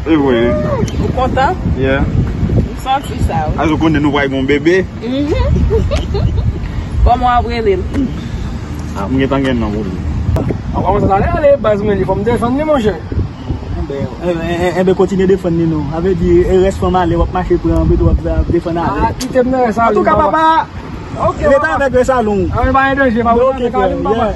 E vre. Ou kontan? Yeah. M santi sa, wi. Azo konnen nou pral gen yon bebe. Mhm. Kòman w ap rele l? Ah, m gentan gen non pou li. A, kòman sa ale, ale, baz mwen, li fò m defann li, monchè. Enben, enben, enben, kontinye defann li non. Sa vle di, e rès fanm ale, w ap mache pran, anpil w ap defann ale. Ah, kite m nan rès ale. Antouka, papa, ok, rete avèk rès ale. Ah, pa gen danje, papa. Ok, frè, yeah.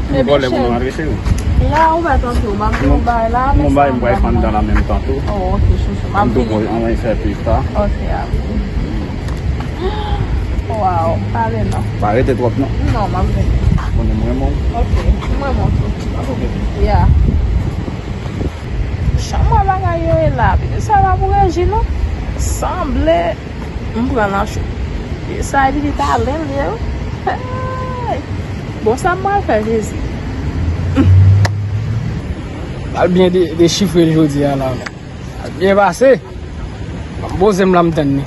Yon vòlè pou nou adrese yo. La, ou pa tankou, m ap di yon bagay la, men sa m pral fann dan la menm tan tou. Oh, ok, chouchou. M ap vini. Ann fè plis ta. Ok, ap. Waw, pale non. Pa rete twòp non. Non, m ap vini. Konnen m renmen w. Ok, m renmen w tou. Ap ok. Ya. Jan m wè bagay yo ye la, pitit sa pa pou reji non. Sanble m pran nan cho. Pitit sa e pitit talen l ye wi. Hey! Bon, sa m pral fè, Jezi? Pral byen de, dechifre l jodi a la. Pral byen pase. Ban m poze m la, m tann li.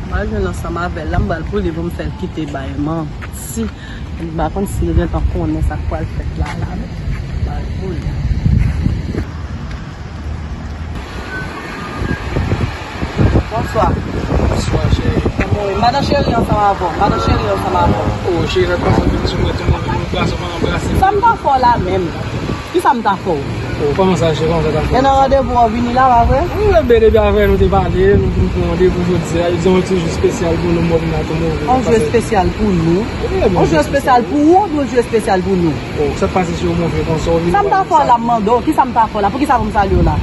M al jwenn ansanm avè l la, m pral pou li pou m fè l kite bay manti. M pa konn si l gentan konnen sa k pral fèt la, la, men m pral pou li. Bonswa. Bonswa, cheri. Kòman w ye? Madan cheri ansanm avè w. Madan cheri ansanm avè w. Oh, cheri, sa t pase vin sou mwen, tou moun vin anbrase, mwen anbrase. Sa m ta fè w la menm? Kisa m ta fè w? Oh, kòman sa, cheri? Kòman sa ta fè w? E nan randevou an w vini la, pa vre? Wi, bebe, depi avè nou te pale, nou vin pran randevou jodi a. Yo di yon jou espesyal pou nou, mwen vin la tou move. Yon jou espesyal pou nou? Wi, yon jou espesyal pou ou oubyen yon jou espesyal pou nou? Oh, sa t pase si yo move konsa, w vin... Sa m ta fè w la, m mande w, kisa m ta fè w la? Poukisa pou m salye w la?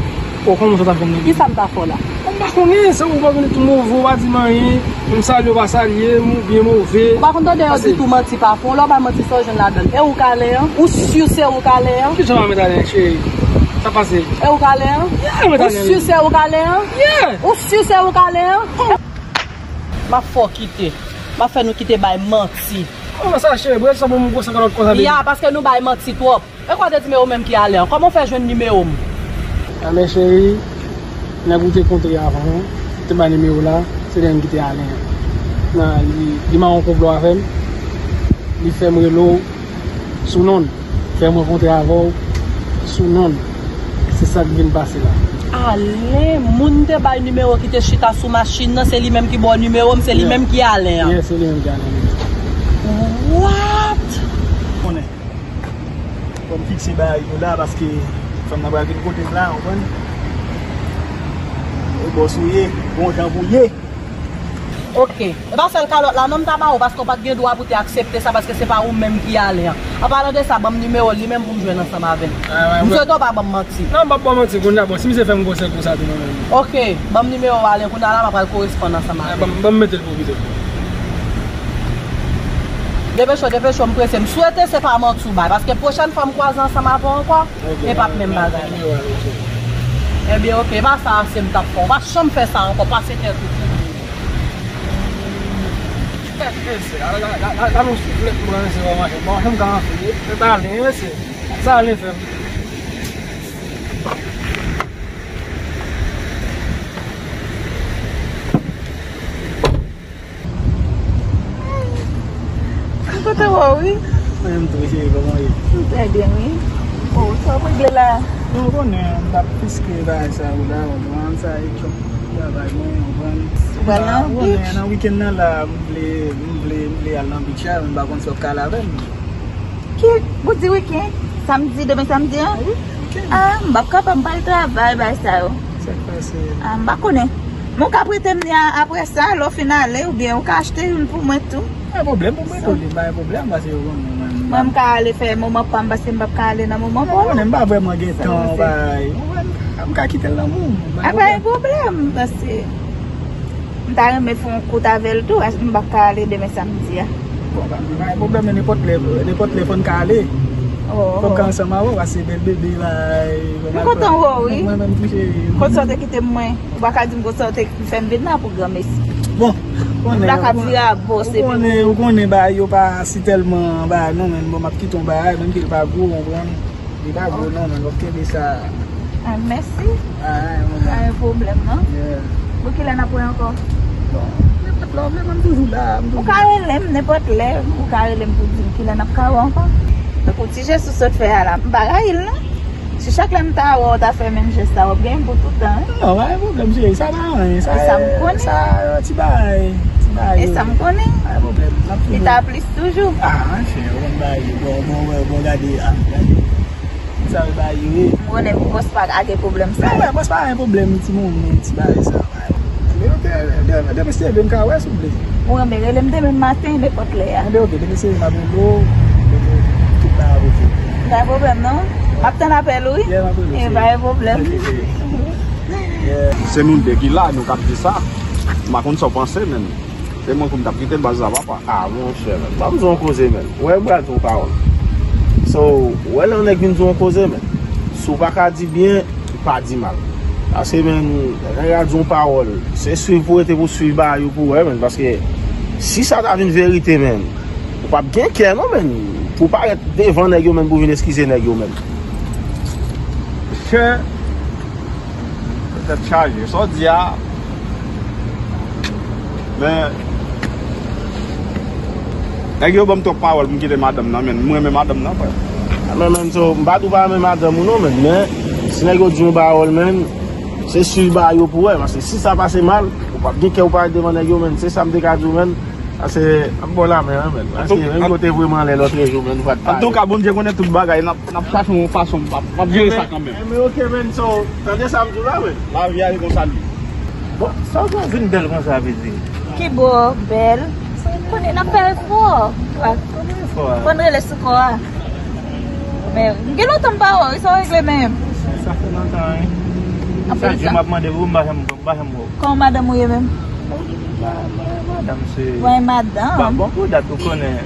Oh, kòman sa ta fè m nan... Kisa m ta fè w la? M pa konnen, se ou pa konnen tou move, ou pa di m anyen, m salye, ou pa salye m, ou byen move. Ou pa konn tande yo di tou manti pa fon, lè w bay manti sa w jwenn ladan l. E ou k ale an? Ou si se ou k ale an? Kijan w pa mèt ale an, cheri? Sa pase? E ou k ale an? Yeah, mèt ale an. Ou si se ou k ale an? Yeah. Ou si se ou k ale an? M ap fè w kite. M ap fè nou kite bay manti. Kòman sa, cheri? Brezil sa pou moun gwo san kalòt konsa, baby. Ya, paske nou bay manti twòp. E kwa w te di men ou menm ki ale an? Kòman w fè jwenn nimewo m? Anben, cheri, nèg ou te kontre avan an, ou te bay nimewo la, se li menm ki te ale an. Nan, li, li mare yon konplo avè m, li fè m rele w sou non l, fè m rankontre avè w sou non l. Se sa k vin pase la. Ale, moun te bay nimewo ki te chita sou machin nan, se li menm ki ba w nimewo m, se li menm ki ale an. Yeah, se li menm ki ale an. What? Konnen. Fò m fikse bagay yo la, paske fanm nan pral vin kote m la, w konprann? E bòs ou ye, bon jan pou w ye. Ok. E pa sèl kalòt la non m ta ba ou, paske w pa t gen dwa pou te aksepte sa, paske se pa ou menm ki ale an. An palan de sa, ban m nimewo l li menm pou m jwenn ansanm avè l. M swete w pa ban m manti. Non, m p ap ba w manti kounye a. Bon, si misye fè m gwosè konsa tou mwen menm. Ok, ban m nimewo w, ale kounye a la, m ap al koresponn ansanm avè l. Ban m, ban m mete l pou ou pito. Depeche w, depeche w, m prese. M swete se pa manti w bay, paske pwochèn fwa m kwaze ansanm avè w ankò, e p ap menm bagay. Ebyen, ok, e pa sa se m t ap fè w. Pa janm fè sa ankò, pase tèt ou. Tèt mesye, la, la, la, la, la, nou souflèt pou lanse w mache. Bon, janm ka anfle, se talen, mesye. Sa ale fè m. M kontan wè w, wi. Mwen menm tou, cheri, kòman w ye? M trè byen, wi. O, sa w ap regle la? Non, w konnen, m t ap piske bagay sa yo la, w konprann, sa e djòb travay mwen, w konprann. Ou pral nan beach? Nan wikenn nan la, m vle, m vle, m vle al nan beach la, men m pa konn si w ap ka al avè m. Ki, ou di wikenn? Samdi, demen samdi an? Wi, wikenn. A, m p ap kapab, m pral travay, bagay sa yo. Sa k pase? A, m pa konnen. Men w ka prete m li a, apre sa, lè w fin ale, oubyen ou ka achte youn pou mwen tou. Pa gen pwoblèm, pou mwen tou, li pa gen pwoblèm, paske yo konnen mwen. Mwen, m ka ale fè moman pa m, paske m p ap ka ale nan moman pa w. Ou konnen m pa vrèman gen tan, bagay. Ou konprann? M ka kite l nan men w. Pa gen pwoblèm, paske m ta renmen fè yon kout avè l tou, èske m p ap ka ale demen samdi a? Bon, pa gen pwoblèm, men nenpòt lè, nenpòt lè fò n ka ale. Fò n ka ansanm avè w, paske bèl bebe la. M kontan wè w, wi. Mwen menm tou, cheri. Kot sa w te kite m mwen? Ou pa ka di m kot sa w te fè m vin la pou granmesi. Bon, ou konnen, m pa ka vire abò, se ou konnen, ou konnen bagay yo pa si tèlman bagay non, men bon, m ap kite yon bagay, menm ke l pa gwo, w konprann? Li pa gwo non, men w ap kenbe sa. A, mèsi. A, pa gen pwoblèm non. Pou kilè n ap wè ankò? Bon, nenpòt lè w vle, mwen m toujou la, m toujou la. Ou ka rele m nenpòt lè, ou ka rele m pou di m kilè n ap ka wè ankò. Tankou ti jès ou sot fè a la, m pa rayi l non. Si chak lè m ta wè w, w ta fè menm jès la, w ap gen m pou tout tan, wi. Non, pa gen pwoblèm, cheri, sa pa anyen, sa, sa m konnen. Sa, ti bagay, ti bagay. E sa m konnen. Pa gen pwoblèm, n ap toujou. Li ta plis toujou. A, cheri, w konn bagay yo, bon, bon, bon, bon, gade, a, gade. Sa yo ba yo ye. M konnen bòs pa ka gen pwoblèm sa. Mwen wè bòs pa gen pwoblèm, ti moun, men ti bagay sa. Men ok, de- demen se demen m ka wè, souple. Ou renmen rele m demen maten, nenpòt lè a. Enben ok, demen se m ap rele w, tout bagay ok. Pa gen pwoblèm non. M ap tann apèl ou, wi. Yeah, m ap rele w, cheri. Pa gen pwoblèm. Ok, cheri. Yeah. Se nou de ki la, nou k ap di sa. M pa konn sa w panse, men. Se mwen pou m t ap kite baz la, papa. Ah, monchè, menn. Ban m di w yon koze, menn. Ou wè, m pral di w yon pawòl. So, ou wè lè yon nèg vin di w yon koze, menn. Si w pa ka di byen, pa di mal. Paske, menn, lè nèg la di w yon pawòl, se swiv pou rete pou swiv bagay yo pou wè, menn. Paske si sa ta vin verite, menn, ou p ap gen kè, non, menn. Pou parèt devan nèg yo, menn, pou vin eskize nèg yo, menn. Monchè, tèt chaje. Sa w di a, men, nèg yo ban m twòp pawòl pou m kite madanm nan, men m renmen madanm nan, frè. Men, men, so, m pa di w pa renmen madanm ou non, men, men, si nèg yo di yon pawòl, men, se swiv bagay yo pou wè, paske si sa pase mal, ou p ap gen kè ou parèt devan nèg yo, men, se sa m te ka di w, men, paske, m ap ba w lamen, wi, men, paske, menm kote vre m anlè lòt jou, men, nou pa t pale. Antouka, Bondye konnen tout bagay, n ap, n ap chache yon fason, m ap, m ap jere sa kanmenm. Enben, enben, oke, men, so, tande sa m di w la, men. Lavi a, e konsa l ye. Bon, sa w fè w vin bèl konsa, Vivi? Ki bò, bèl? Konnen n ap fè efò. Konn rele sou kò a. Men, m gen lontan m pa wè w, sa w regle menm? Sa fè lontan, wi. Sa di m ap mande pou m pa janm, m pa janm wè w. Kòman madanm ou ye menm? Madanm se. Wè, madanm. Bon, bon, pou dat ou konnen.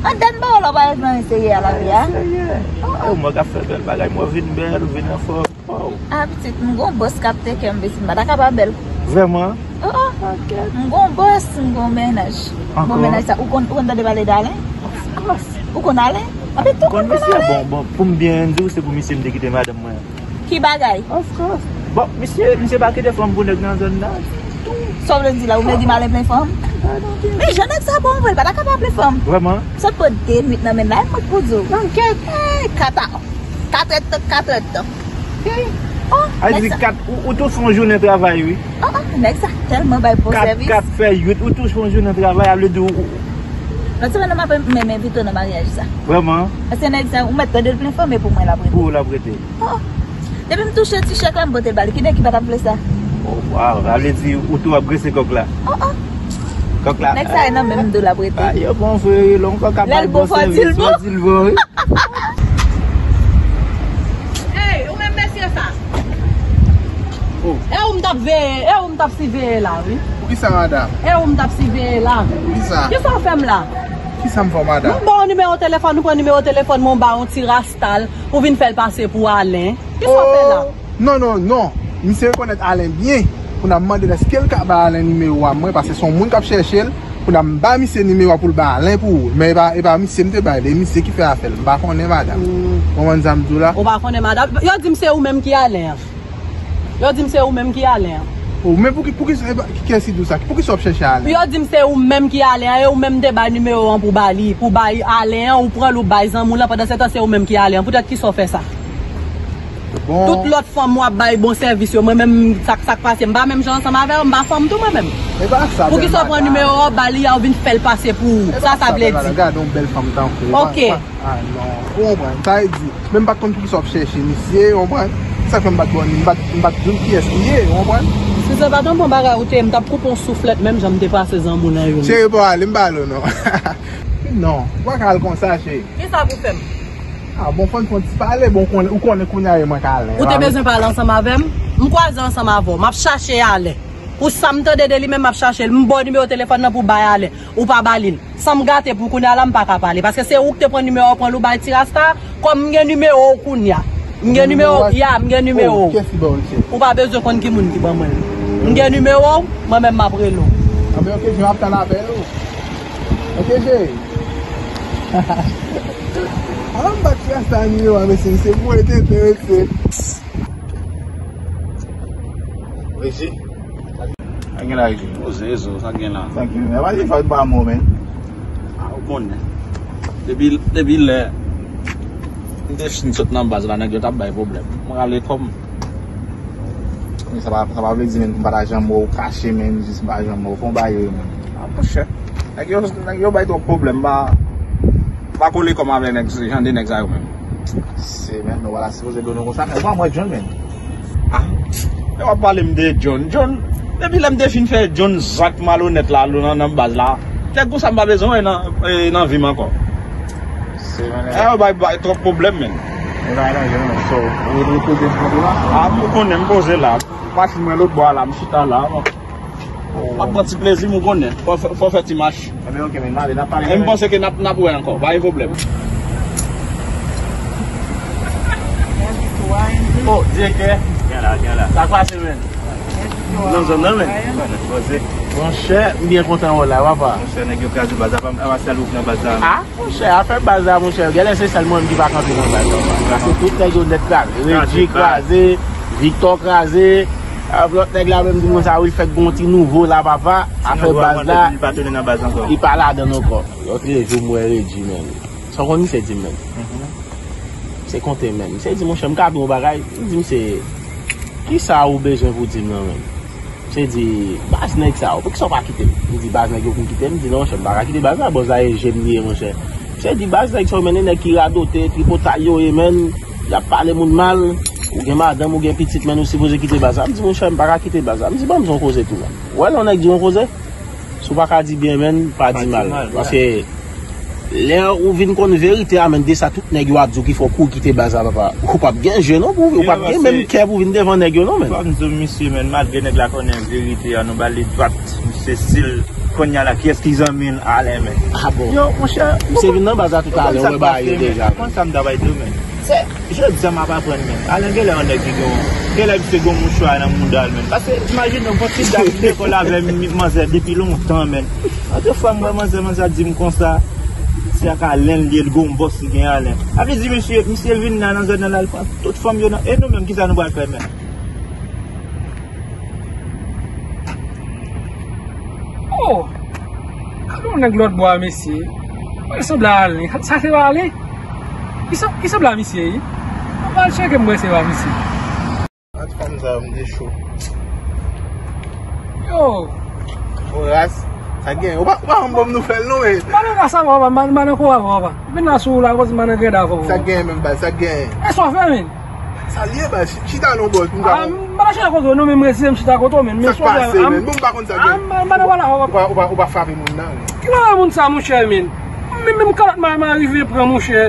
An, dat m pa wè w la, w pa ret nan serye a lavi a. Serye. E w mwen k ap fè bèl bagay, mwen vin bèl, vin anfòm. Wow. Ah, pitit, m gon bòs k ap teke m, pitit, m pa ta ka pa bèl. Vrèman? Oh, oh. Ok. M gon bòs, m gon mennaj. Ankò? Bon, mennaj sa, ou konn, ou konn tande pale de Alen? Of course. Ou konn Alen? Anben, tou konn Alen. Bon, bon, pou m byen di w, se pou misye m te kite madanm mwen. Ki bagay? Of course. Bon, misye, misye pa kite fanm pou nèg nan zòn nan. Sa w vle di la, ou vle di m Alen plen fanm? Men jan nèg sa bon vre, l pa ta ka pa plen fanm. Vrèman? Sot pran de nwit nan men l la, e mwen k pou di w. Nan kèt. Eh, kata. Katrèdtan, katrèdtan. Oh, a di nèg sa. Kat, ou, ou tou fè yon jounen travay, wi. Oh, oh, nèg sa tèlman bay bon sèvis. Kat, kat fè uit, ou tou fè yon jounen travay, a vle di ou, ou. Lòt semèn nan m ap menm envite w nan maryaj sa. Vrèman? Paske nèg sa, ou mèt tande l plen fanm, e pou mwen l ap rete. Pou ou l ap rete. Oh, oh. Depi m touche ti chèk la, m pote l ba li. Kidè ki pa t ap vle sa? Oh, wow, sa vle di ou tou ap grese kòk la. Oh, oh. Kòk la. Nèg sa e nan menm do l ap rete. Ah, yo bon vre, lè yon kòk ap bay bon sèvis, fò di l bon, wi. Ey, ou menm mesye sa. Oh. E ou m t ap veye, e ou m t ap siveye la, wi. Poukisa, madanm? E ou m t ap siveye la. Poukisa? Kisa w fè m la? Kisa m fè w, madanm? M ba w nimewo telefòn, ou pran nimewo telefòn mwen, ou ba yon ti rasta l, ou vin fè l pase pou Alen. Kisa w fè la? Oh, non, non, non. Misye rekonèt Alen byen. Pou n ap mande l èske l ka ba Alen nimewo a mwen, paske se yon moun k ap chèche l. Pou n ap ba misye nimewo a pou l ba Alen pou ou. Men e pa, e pa misye m te bay li, e misye ki fè afè l. M pa konnen, madanm. Hmm. Ou konprann sa m di w la? Ou pa konnen, madanm? Yo di m se ou menm ki Alen an. Yo di m se ou menm ki Alen an. Oh, men pouki, pouki, e pa, ki, kiyès ki di w sa? Poukisa w ap chèche Alen? Yo di m se ou menm ki Alen an, e ou menm m te bay nimewo an pou ba li, pou bay Alen an, ou pran l ou bay zanmi w lan, pandan se tan se ou menm ki Alen an. Poutèt kisa w fè sa? Bon. Tout lòt fanm w ap bay bon sèvis yo, mwen menm, sa k, sa k pase, m pa menm jan ansanm avè w, m pa fanm tou mwen menm. E pa sa, bèl madanm. Poukisa w pran nimewo a w ba li a, ou vin fè l pase pou ou? Sa sa vle di? E pa sa, bèl madanm. Gade yon bèl fanm tankou w. Ok. Ah, non. Ou konprann? Sa vle di, men m pa t konn poukisa w ap chèche misye, ou konprann? Sa fè m pa t konn, m pa t, m pa t di w kiyès li ye, ou konprann? Si se pa t yon bon bagay ou te ye, m t ap koupe yon souflèt menm jan m te pase zanmi w nan youn. Cheri, pa ale, m pa ale w non. Non, ou pa ka al konsa, cheri. Kisa pou fè m? Ah, bon, fò n fè yon ti pale, bon, ou konnen, ou konnen kounye a e mwen k Alen. Ou te bezwen pale ansanm avè m? M kwaze ansanm avè w. M ap chache Alen. Pou sa m tande de li menm, m ap chache l. M ba w nimewo telefòn nan pou w bay Alen. Ou pa ba li l. San m gate pou kounye a la, m pa ka pale. Paske se ou ki te pran nimewo a, ou pran l ou bay ti rasta. Kòm m gen nimewo w kounye a. M gen nimewo, ya, m gen nimewo w. Ou pa bezwen konn ki moun ki ban mwen l. M gen nimewo w, mwen menm m ap rele w. Anben, oke, je, m ap tann apèl ou. Oke, je. Ala m bat ti rasta nimewo a, mesye, se pou ete, mesye. Regi? Sa gen la, Regi? Poze zo, sa gen la? Sa gen la? Epa di fòk ba mo, men. Ah, ou konnen. Depi, depi lè m te fin sot nan baz la, nèg yo t ap bay pwoblèm. Mwen rale kò m. Men sa pa, sa pa vle di, men, m pa ta janm wè w kache, men, jis m pa janm wè w. Fè yon bagay yo, men. Ah, monchè. Nèg yo, nèg yo bay twòp pwoblèm, m pa, m pa kole kò m avè nèg, jan de nèg sa yo menm. Se menm nou, wala, sipoze do nou konsa, men ou pa mwen John, men. Ah, lè w ap pale m de John. John, depi lè m te fin fè John zak malonèt la, nan, nan baz la, nèg konsa m pa bezwen wè nan, e, nan vi m ankò. Se menm. E, yo bay, bay twòp pwoblèm, men. E pa aranje nou, men. So, ou, ou poze m kote la? Ah, m konnen m poze la. Machin mwen lòt bò a la, m chita la. M ap pran ti plezi m, ou konnen. Fò, fò, fò fè ti mach. Enben, oke, men, m ale, n ap pale. E m panse ke n ap, n ap wè ankò. Pa gen pwoblèm. Oh, direktè. Gen la, gen la. Sa k pase, men? Nan zòn nan, men. Poze. Monchè, m byen kontan wè w la, papa. Monchè, nèg yo kraze baz la, pa m, pa m sèl ou k nan baz la. Ah, monchè, afè baz la, monchè, genlè se sèl mwen menm ki pa kanpe nan baz la. Paske tout nèg yo nèt kraze. Reggie kraze, Victor kraze. Ah, lòt nèg la menm di mwen sa, Wilfred gon ti nouvo la, papa. Afè baz la, li pa tounen nan baz ankò. Li pa ladann ankò. Lòt jou m wè Reggie, menm. Sa w konn misye di m, menm? Misye konte, menm. Misye di, monchè, m ka di w yon bagay. M di misye, kisa ou bezwen pou di m nan, menm? Misye di, baz nèg sa yo, poukisa w pa kite m? M di, baz nèg yo pou kite m? M di, non, monchè, m pa ka kite baz la, bòs la e je m li ye, monchè. Misye di, baz nèg sa yo, men, nèg ki radote, tripotay yo ye, menn, y ap pale moun mal, ou gen madanm, ou gen pitit, menn, ou sipoze kite baz la. M di, monchè, m pa ka kite baz la. M di, ban m di yon koze tou, menn. Ou wè lè yon nèg di yon koze, si w pa ka di byen, menn, pa di mal. Paske lè ou vin konn verite a, menn, de sa tout nèg yo ap di w ki fè w kouri kite baz la, papa, ou p ap gen je non, pou, ou p ap gen menm kè pou vin devan nèg yo non, menn. Fò m di w, misye, menn, malgre nèg la konnen verite a, nou ba li dwat, misye, si l, kounye a la, kiyès ki zanmi l? Alen, menn. Ah bon? Yo, monchè, misye vin nan baz la toutalè, ou wè bagay yo deja. Konn sa m ta bay di w, menn. Se, jodi a m ap aprann, menn. Alen genlè yon nèg ki gen, genlè misye gen yon mouchwa nan mouda l, menn. Paske, imajine w, yon ti dam ki lekòl avè m, manzè depi lontan, menn. Antre fwa m wè manzè, manzè di m konsa, se ak Alen l ye, l gon bòs li gen Alen. Sa vle di, misye, misye vin la nan zòn nan la, l pran tout fanm yo nan. E nou menm, kisa nou pral fè, menn? Oh! Gade yon nèg lòt bò a, mesye. Mwen sanble ale. Sa se pa ale? Ki sa, ki sanble a misye, wi? Mwen al tcheke m wè se pa misye. Ak fanm sa yo, m te cho. Yo! Oras, sa gen. Ou pa, ou pa janm ban m nouvèl, non, men. M pa nan rasa, papa, m pa, m pa nan kò avè w, papa. Vin la sou ou la, koz m pa nan grèd avè w. Sa gen, menm, baz, sa gen. E sa w fè, menn? Sa l ye, baz, chita non, bòs, m ka. Ah, m pa nan chita kote w, non, men m resi m chita kote w, menn. Sa k pase, menn? Bon, m pa konn sa gen. Ah, m pa, m pa nan pale avè w. Ou pa, ou pa, ou pa frape moun nan, menn. Ki frape moun sa, monchè, menn? Menm, menm kalòt m a, m a rive pran, monchè.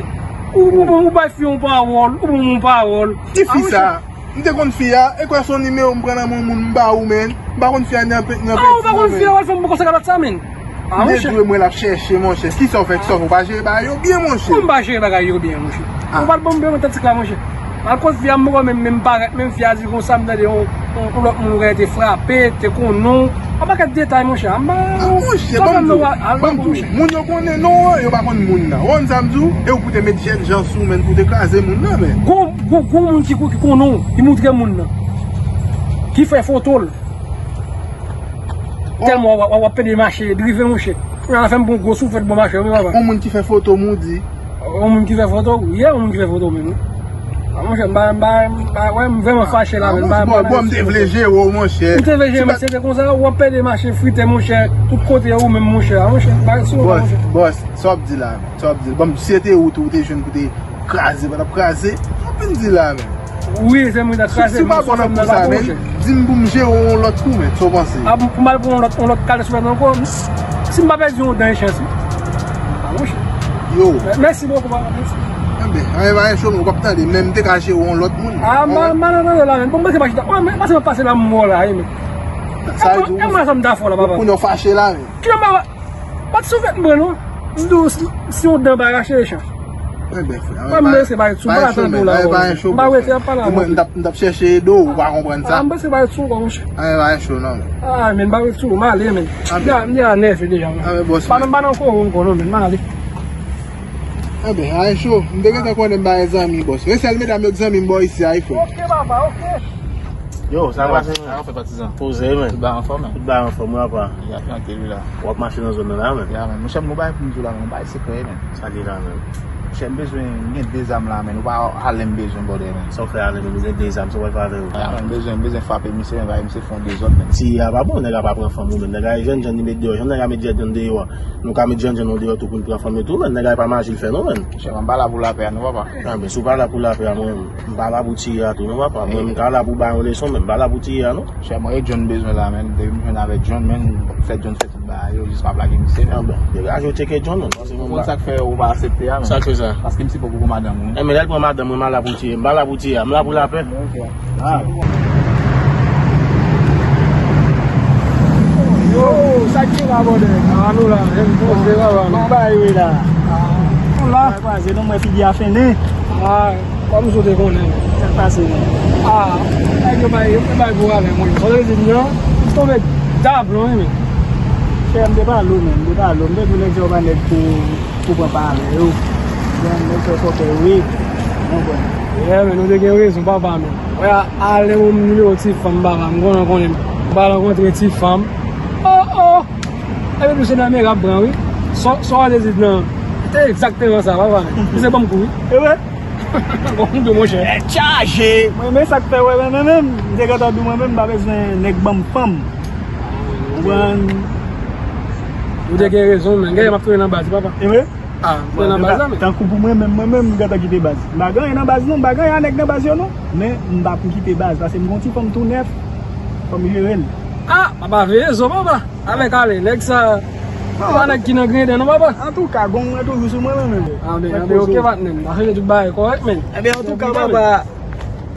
Ou, ou, ou, ou bay fi yon pawòl, ou ban m yon pawòl. Ki fi sa? M te konn fi a, e kwè se yon nimewo m pran nan men yon moun m ba ou, menn. M pa konn fi a nan pe-, nan peti non, menn. Ah, ou pa konn fi a, w al fè m konsa kalòt sa, menn. Ah, monchè. M te di w mwen l ap chèche, monchè. Kisa w fè, kisa w fè? Ou pa jere bagay yo byen, monchè? Kòman m pa jere bagay yo byen, monchè? Ah. Ou pa t ban m byen, otantik la, monchè. Alkòz fi a, m poko menm, menm parèt, menm fi a di konsa, m tande yon, yon, yon lòt moun ou te frape, te konnen w. Yon pakèt detay, monchè. Ah, monchè, ban m di w, ban m di w. Moun yo konnen non an, yo pa konn moun nan. Ou konn sa m di w? E ou pou te met jènjan sou, menn, pou te kraze moun nan, menn. Gon, gon, gon moun ki, ki konnen w, ki moutre moun nan. Ki fè foto l. Tèlman w ap, w ap, w ap pede mache, drive, monchè. Kounye a la fè m pran gwo souflèt bò mache, wi, papa. Yon moun ki fè foto m, ou di? Yon moun ki fè foto, yeah, yon moun ki fè foto menm, wi. A, monchè, m pa, m pa, m pa, wè, m vrèman fache la, menn. M pa, m pa, bon, m te vle jere w, monchè. M te vle jere, men se te konsa, w ap pede mache, frite, monchè, tout kote ou menm, monchè. A, monchè, m pa sou ou, monchè. Bòs, bòs, sa w ap di la, menn? Sa w ap di? Bon, si se te ou tou, ou te jwenn pou te kraze, pa t ap kraze. Sa w ap vin di la, menn? Wi, se mwen ta kraze, si w pa bon nan kou sa, menn, di m pou m jere w yon lòt kou, menn, sa w panse? A, pou m al pran yon lòt, yon lòt kalòt sou mwen ankò, si m pa pèdi yon dan e chans, wi. A, monchè. Yo. Mèsi bokou, papa, mèsi. Enben, anyen pa gen cho, non, w p ap tande, men m te ka jere w yon lòt moun. A, m pa, m pa nan tande la, menn. Bon, m panse pa chita. Wè, men, pase m ap pase la, m wè w la, wi, menn. Sa e di w. E mwen sa m ta fè w la, papa. Kounye a w fache la, menn. Kile m pa, pa t souflèt m pran, non. M di w, si, si yon dan pa rache, e chans. Enben, frè, anyen pa, anyen pa cho, menn, anyen pa cho, frè. M pa rete ap pale avè w. M t ap, m t ap chèche ede w, ou pa konprann sa. A, m panse pa ret sou ou, monchè. Anyen pa cho, non, menn. A, menn, m pa ret sou ou, m ale, menn. M deja nève deja, menn. Anyen, bòs, m pa nan kò ou ankò, non, menn, m ale. Enben, anyen cho, m te gentan konnen m pa gen zanmi, bòs. Men sèl medam yo k zanmi m bò isi a, wi, frè. Oke, papa, oke. Yo, sa k pase, menn? Sa k ap fèt, patizan? Poze, menn. Tout bagay anfòm, menn? Tout bagay anfòm, wi, apa. Ya, trankil, wi, la. W ap mache nan zòn nan la, menn? Ya, menn. Monchè, m gon bagay pou m di w la, menn. Yon bagay sekrè, menn. Sa li la menm? Monchè, m bezwen, m gen de zam la, menn. Ou pa Alen m bezwen, brother, menn. Sa w fè Alen menm, ou gen de zam, sa w pral fè avè yo? A, menn, m bezwen, m bezwen frape misye, menn, bagay misye fè yon dezòd, menn. Ti a pa bon, nèg la pa pran fanm ou menm. Nèg la jènjan li met deyò. Jan nèg la met jènjan deyò a, nou ka met jènjan nou deyò tou pou n pran fanm yo tou, menn. Nèg la pa maji l fè non, menn. Monchè, m pa la pou lapè a non, papa. A, men si w pa la pou lapè a, mwen menm, m pa la pou tiye a tou non, papa. Mwen menm, m ka la pou bay yon leson, men m pa la pou tiye a non. Monchè, mwen e John m bezwen la, menn. Depi m jwenn avèk John, menn, fè John fè bagay yo, jis m ap lage misye, menn. A bon, degaje w tcheke John, non. Paske ou konn sa k fè ou pa aksepte a, menn. Sa k fè sa? Paske misye poko pran madanm ou. Enben, lè l pran madanm mwen, m a la pou tiye. M pa la pou tiye a, m la pou lapè. Ok. A. Sa bon, nèg. A, nou la, menm poze, papa, non. Bon bagay, wi, la. A, nou la. Sa kwaze, non, mwen figi a fennen. A, kòm si w te konnen. Sa k pase, non? A, nèg yo bay, yo bay pou avè mwen. Sa vle di, non, m tonbe dablon, wi, men. Chè, m te pale w, men, m te pale w. M te di w nèg sa yo pa nèg pou, pou pran pale yo. Bon, nèg sa yo fòkè, wi. Ou konprann? Yeah, men, nou te gen rezon, papa, men. Wè, ale yon nimewo ti fanm, papa, m konnen, konnen. M pa rankontre ti fanm. Oh, oh! Epi tou se nan mera ap pran, wi. Sa, sa w te di nan, se egzakteman sa, papa. Misye ban m kou, wi. E vre? Bon, kou de monchè. Tèt chaje. Mwen, men sa k fè, wè, men, men, men, m te gentan di w, mwen menm, m pa bezwen nèg ban m fanm. Ou konprann? Ou te gen rezon, men. Gade, m ap tounen nan baz, papa. E vre? A, m tounen nan baz la, men. Tankou pou mwen menm, mwen menm, m gentan kite baz. M pa gen anyen nan baz, non. M pa gen anyen a nèg nan baz yo, non. Men, m pa pou kite baz, paske m gen yon ti fanm tou nèf. Fò m jere l. A, papa, veye zo, papa. Avèk ale, nèg sa, se pa nèg ki nan griyen, non, papa. Antouka, gonm mwen toujou sou mwen, men, men. Anben, anben, oke, patnè m. N a chanje tout bagay kòrèk, men. Enben, antouka, papa,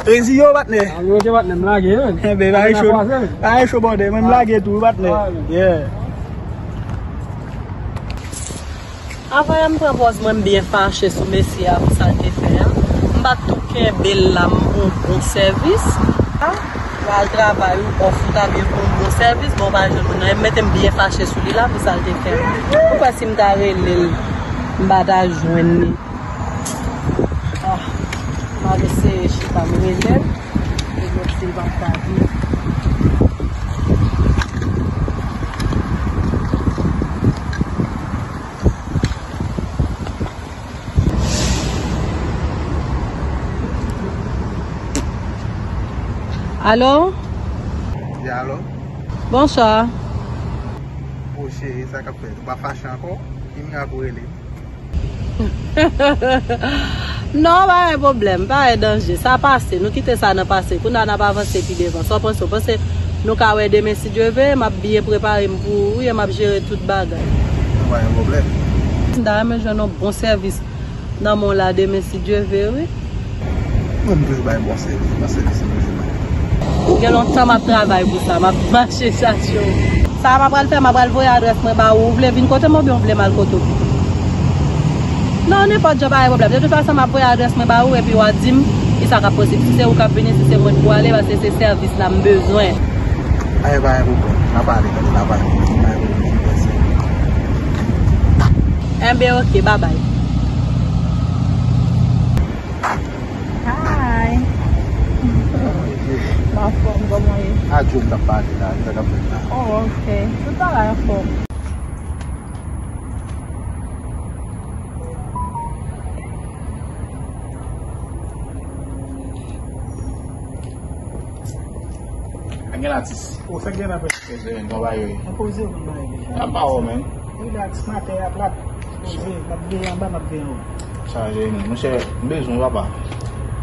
reziye w, patnè. Anben, oke, patnè m, lage, men. Enben, bagay cho, bagay cho, bòdè. Mwen, m lage tou, patnè. Yeah. Avan yè m pran pòz mwen, m byen fache sou mesye a pou sa l te fè a. M pa t tou kenbe l la, m bon, bon sèvis. A, w al travay, ou off, ou ta byen pou yon bon sèvis, bon, w pa jwenn moun nan. E m mete m byen fache sou li la pou sa l te fè a. Ou kwè si m ta rele l, m pa ta jwenn li? A, m al eseye chita, m rele l. E yo di l pa t ka vini. Alo? Wi, alo? Bonswa. O cheri, sa k ap fèt? Ou pa fache ankò? Ki mirak ou rele m? Non, pa gen pwoblèm, pa gen danje. Sa pase, nou kite sa nan pase. Kounye a n ap avanse pi devan. Sa w panse? Ou panse nou ka wè demen si Dye vle? M ap byen prepare m pou ou, wi, e m ap jere tout bagay. Pa gen pwoblèm. M ta renmen jwenn yon bon sèvis nan men w la demen si Dye vle, wi. Mwen, m toujou bay bon sèvis, bon sèvis, m toujou bay. Gen lontan m ap travay pou sa, m ap mache chache w. Sa m ap pral fè, m ap pral voye adrès mwen ba ou. Ou vle vin kote m oubyen ou vle m al kote w? Non, nenpòt jan, pa gen pwoblèm. De tout fason, m ap voye adrès mwen ba ou epi w a di m kisa k ap posib. Si se ou k ap vini, si se mwen k pou ale, paske se sèvis la m bezwen. Ay, pa gen pwoblèm. N a pale, n a pale. Pa gen pwoblèm, se pase. Enben, oke, babay. Hi. M anfòm, kòman w ye? A Djo m t ap pale la, sa k ap fèt la? Oh, ok. Tout bagay anfòm. Gen latis. O, sa gen la, frè? Yes, man, kòman bagay yo ye? Mwen poze pou m bagay deja. N ap ba w, man. Relax, maten a plat. Poze, m ap veye anba, m ap veye anwo. Chaje, man. Monchè, m bezwen w, papa.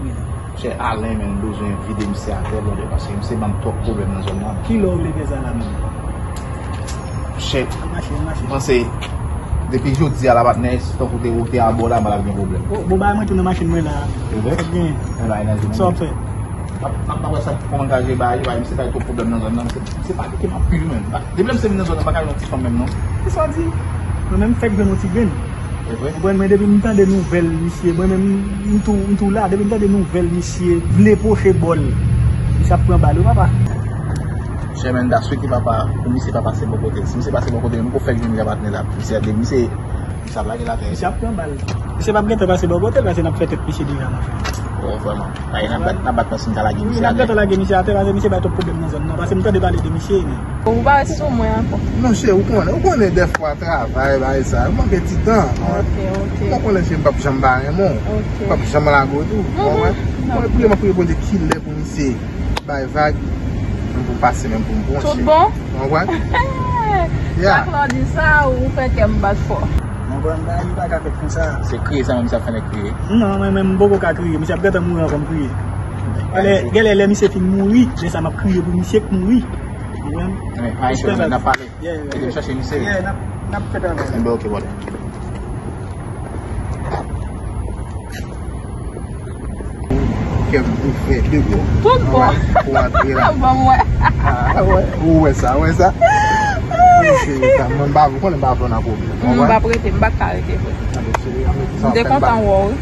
Wi. Monchè, Alen, man, m bezwen vide misye atè, brother, paske misye ban m twòp pwoblèm nan zòn nan. Kilè w vle fè sa la menm? Monchè, m panse, depi jodi a la, patnè, si tankou te, ou te abò la, m pa t ap gen pwoblèm. O, bon, bay mwen tou nan machin mwen la. Se vre? Sa w ap fè? M ap, m ap, m ap wè sa kòman l ka jere bagay, bagay, misye bay twòp pwoblèm nan zòn nan, misye, misye pa kite m ap pi, menm. Depi lè misye vin nan zòn nan, m pa ka jwenn yon ti fanm menm, non. Kisa w di? Mwen menm, m fèk jwenn yon ti grenn. E vre? Ou konprann, mwen, depi m tande nouvèl misye, mwen menm, m tou, m tou la, depi m tande nouvèl misye vle pwoche bò l, misye ap pran bal, wi, papa. Chè, men, m ta swete, papa, pou misye pa pase bò kote l. Si misye pase bò kote l, m ko fèk jwenn li a patnè la. Misye, misye, misye ap lage l atè. Misye ap pran bal. Misye p ap gentan pase bò kote l, paske n ap fè tèt misye deja, monchè. O, vrèman. Ay, n ap bat, n ap bat paske m ta lage misye atè. Wi, n ap gentan lage misye atè, paske misye bay twòp pwoblèm nan zòn nan. Paske m tande pale de misye, men. Ou pa ret sou mwen ankò. Non, chè, ou konnen, ou konnen dèfwa travay, bagay sa, m manke ti tan. Ok, ok. Ou konnen, chè, m p ap janm pa renmen w. Ok. M p ap janm lage w tou. Mhm. Ou konprann? Mwen, pou m ap priye Bondye kilè pou misye bay vag, m pou pase menm pou m bwonche. Tout bon? Ou konprann? Yeah. Chak lè w di sa, ou fè kè m bat fò. Ou konprann, bagay pa ka fèt konsa. Se kriye sa menm sa fè nèg kriye. Non, mwen menm, m poko ka kriye. Misye ap gentan mouri avan m kriye. Genlè, genlè lè misye fin mouri, lè sa m ap kriye pou misye k mouri. Ou konprann? Men, pa enkyete, n ap pale. Yeah, yeah, yeah. Ede m chache misye. Yeah, n ap, n ap fè travay la. Enben, ok, brother. Kè m ouvè de bò. Tout bò. Pou antre la. Ban m wè. A, wè. Ou wè sa, wè sa. Cheri, sa, mwen, m pa, ou konnen m pa vle w nan pwoblèm, ou konprann? M p ap rete, m pa ka rete vre. Anben, cheri, anben, kisa w ap fè, m pa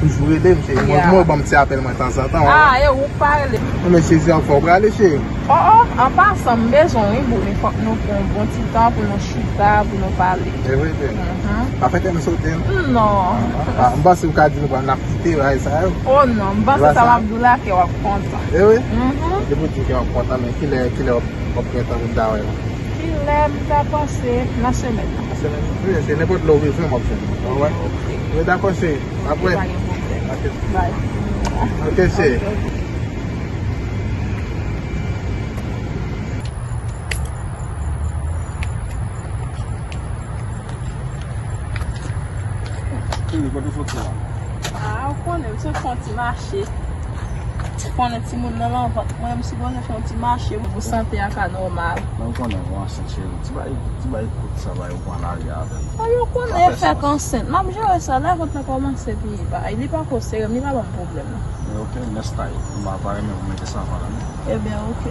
toujou rele m, cheri. Mwen, mwen, ban m ti apèl mwen tanzantan, ou konprann? Ah, e ou k pa rele. Anben, cheri, se yon fwa w prale, cheri. Oh, oh, an pasan, m bezwen w, wi, boo, men fòk nou pran yon bon ti tan pou nou chita, pou nou pale. E vre, cheri. Mhm. Pa fè tèm sote, non? Non. Ah, ah, m panse ou ka di nou pral n ap kite bagay sa yo. Oh, non, m panse sa m ap di w la, kè w ap kontan. E vre? Mhm. Depi w di kè w ap kontan, men kilè, kilè w ap, w ap gen tan pou n ta wè la? Kilè m ta panse nan semèn nan? Nan semèn nan. Wi, se nenpòt lè w bezwen, m ap jwenn ou. Ou wè? Ok. Wi, dakò, cheri. Apre. Pa gen pwoblèm. Ok. Bye. Ok, cheri. Ok, ok. Cheri, kote w soti la? Ah, ou konnen, m sot fè yon ti mache. Ou konnen timoun nan nan vant mwen, m sipoze fè yon ti mache pou sante a ka nòmal. Men ou konnen, ou ansent, cheri. Ti bay, ti bay kout sa bay ou pran lari avè m. Ah, ou konnen, fèk ansent. M ap jere sa, lè vant lan kòmanse piye bagay. Li pako serye, li pa ban m pwoblèm, non. Men ok, next time, m pa, pa renmen pou mete sa anvan la, non. Ebyen, ok.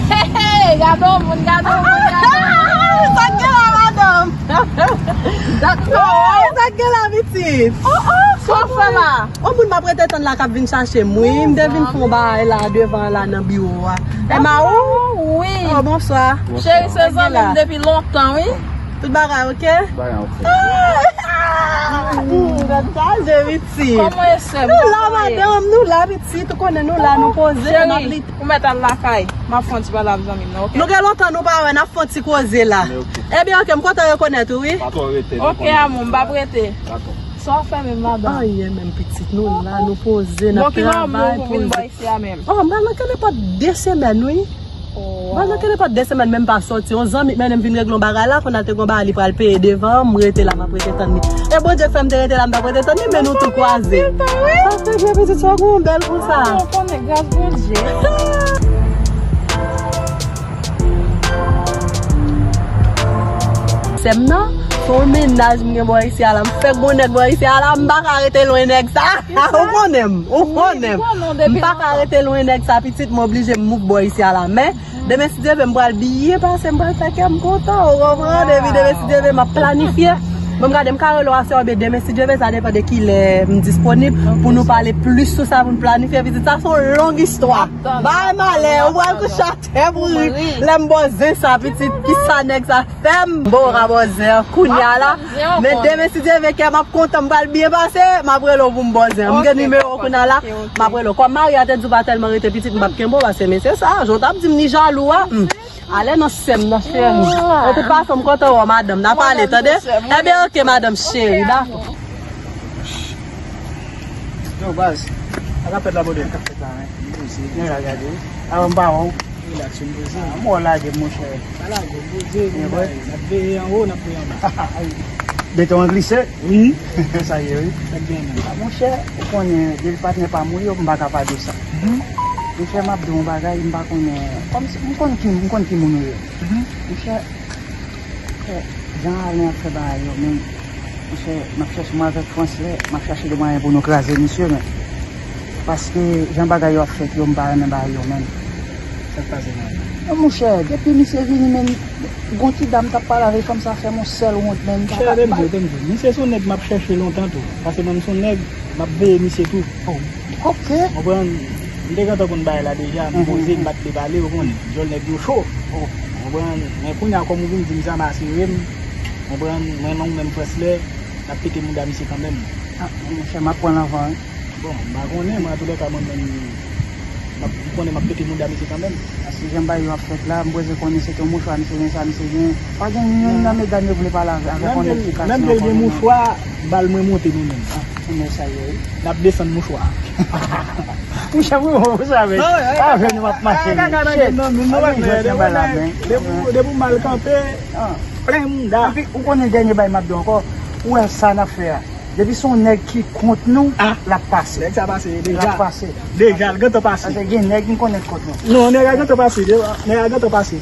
Hey, hey, gade yon moun, gade yon moun, gade yon moun. Sa k gen la, madanm? Dat sa, wi. Sa k gen la, pitit? Oh, oh, sa w fè la? Yon moun m ap rete tann la k ap vin chache m, wi. M te vin fè yon bagay la, devan la, nan biwo a. Emma, ou? Wi. Oh, bonswa. Cheri, se zanmi m depi lontan, wi. Tout bagay ok? Bagay ok. Gad sa, Jerry. Kòman e sè m? Nou la, madanm, nou la, pitit, ou konnen nou la, nou poze, n ap li. Ou mèt al lakay. M ap fè yon ti pale ak zanmi m nan, ok? Nou gen lontan nou pa wè, n ap fè yon ti koze la. Ebyen, ok, m kontan rekonèt ou, wi. Pa twò rete, ok, amou, m p ap rete. Dakò. Sa w fè menm, madanm? Anyen menm, pitit, nou la, nou poze, n ap travay, poze. Bon, kilè w vin bò isi a menm? Oh, m pral nan kenenpòt de semèn, wi. Mwen nan kenenpòt de semèn menm pa sòti. Yon zanmi k mennen m vin regle yon bagay la, kounye a te gon bagay li pral peye devan, m rete la, m ap rete tann li. E Bondye k fè m te rete la, m t ap rete tann li, men nou tou kwaze. Sa se vre, pitit, sa gon bèl konsa. Ah, ou konnen gras Bondye. Sè m nan, se yon mennaj m gen bò isi a la. M fèk gon nèg bò isi a la, m pa ka rete lwen nèg sa. Ou konnen m, ou konnen m. M pa ka rete lwen nèg sa, pitit, m oblije m mouv bò isi a la. Men, demen, si Dye vle, m pral byen pase, m pral fè kè m kontan, ou konprann? Epi demen, si Dye vle, m ap planifye. Bon, m gade, m ka rele w aswè oubyen demen, si Dye vle, sa depann de kilè m disponib pou nou pale plis sou sa, pou n planifye, pitit. Sa se yon long istwa. Bay malè, ou pral kouche atè pou ri. Lè m bò zen sa, pitit, kisa nèg sa fè m? Bon, m bò zen an kounye a la. Men demen, si Dye vle, kè m ap kontan, m pral byen pase, m ap rele w pou m bò zen an. M gen nimewo w kounye a la, m ap rele w. Kòm mari a te di w pa tèlman rete pitit, m p ap kenbe w, paske mesye sa, jan w t ap di m li jalou a, hmm. Ale non sè m nan, cheri. De tout fason, m kontan wè w, madanm. N a pale, tande? Ebyen, ok, madanm cheri, dakò. Yo, baz, sa k ap fèt la, bòdè? Sa k ap fèt la, men? M poze. Nèg la gade. Avan m pa wè w. Relax, m poze. Ah, m wè w lage, monchè. Pa lage, m poze, m bay. N ap veye anwo, n ap veye anba. Beton an glise. Wi. Sa ye, wi. Sa k gen menm? Ah, monchè, ou konnen, depi patnè pa m ou ye, m pa ka pa di w sa. Mhm. Monchè, m ap di w yon bagay, m pa konnen, kòmsi, m konn ki, m konn ki moun ou ye. Mhm. Monchè, eh, jan Alen ap fè bagay yo, men, monchè, m ap chèche, mwen avèk Franslè, m ap chache de mwayen pou nou kraze misye, men. Paske jan bagay yo ap fèt yo, m pa renmen bagay yo, menm. Sa k pase, man? Non, monchè, depi misye vini, menm, gon ti dam t ap pale avè fanm sa fè m yon sèl wont, menm. Monchè, tande m di w, tande m di w. Misye se yon nèg m ap chèche lontan tou. Paske mwen, m se yon nèg, m ap veye misye tou. Oh, ok. Konprann? M te gentan konn bagay la deja, m poze, m pa t vle pale, ou konnen. Djòl nèg yo cho. Oh. Konprann? Men kounye a, kòm ou vin di m sa, m asire m. Konprann? Mwen, mwen menm, Franslè, n ap pete mouda misye kanmenm. Ah, monchè, m ap pran l anvan, wi. Bon, m pa konnen, mwen, antoulèka, mwen menm, m ap, m konnen m ap pete mouda misye kanmenm. Paske jan bagay yo ap fèt la, m prèske konnen se te yon mouchwa misye gen, sa misye gen. Pa gen youn nan medam yo vle pale avè, avèk yon nèg ki ka. Menm ke l gen mouchwa, bal mwen monte nou menm. Ah, kounye sa ye, wi. N ap desann mouchwa. Mouchwa, mwen, mwen, mouchwa, men. Avè nou ap mache, men. Kaka nan gen nan nou, nou pa fè, depi w mal kanpe, plen mouda. Epi, ou konnen dènye bagay m ap di w ankò, ou wè sa n ap fè a. Depi se yon nèg ki kont nou, l ap pase. Nèg sa pase deja. L ap pase. Deja, l gentan pase. Paske gen nèg m konnen k kont nou. Non, nèg la gentan pase, nèg la gentan pase.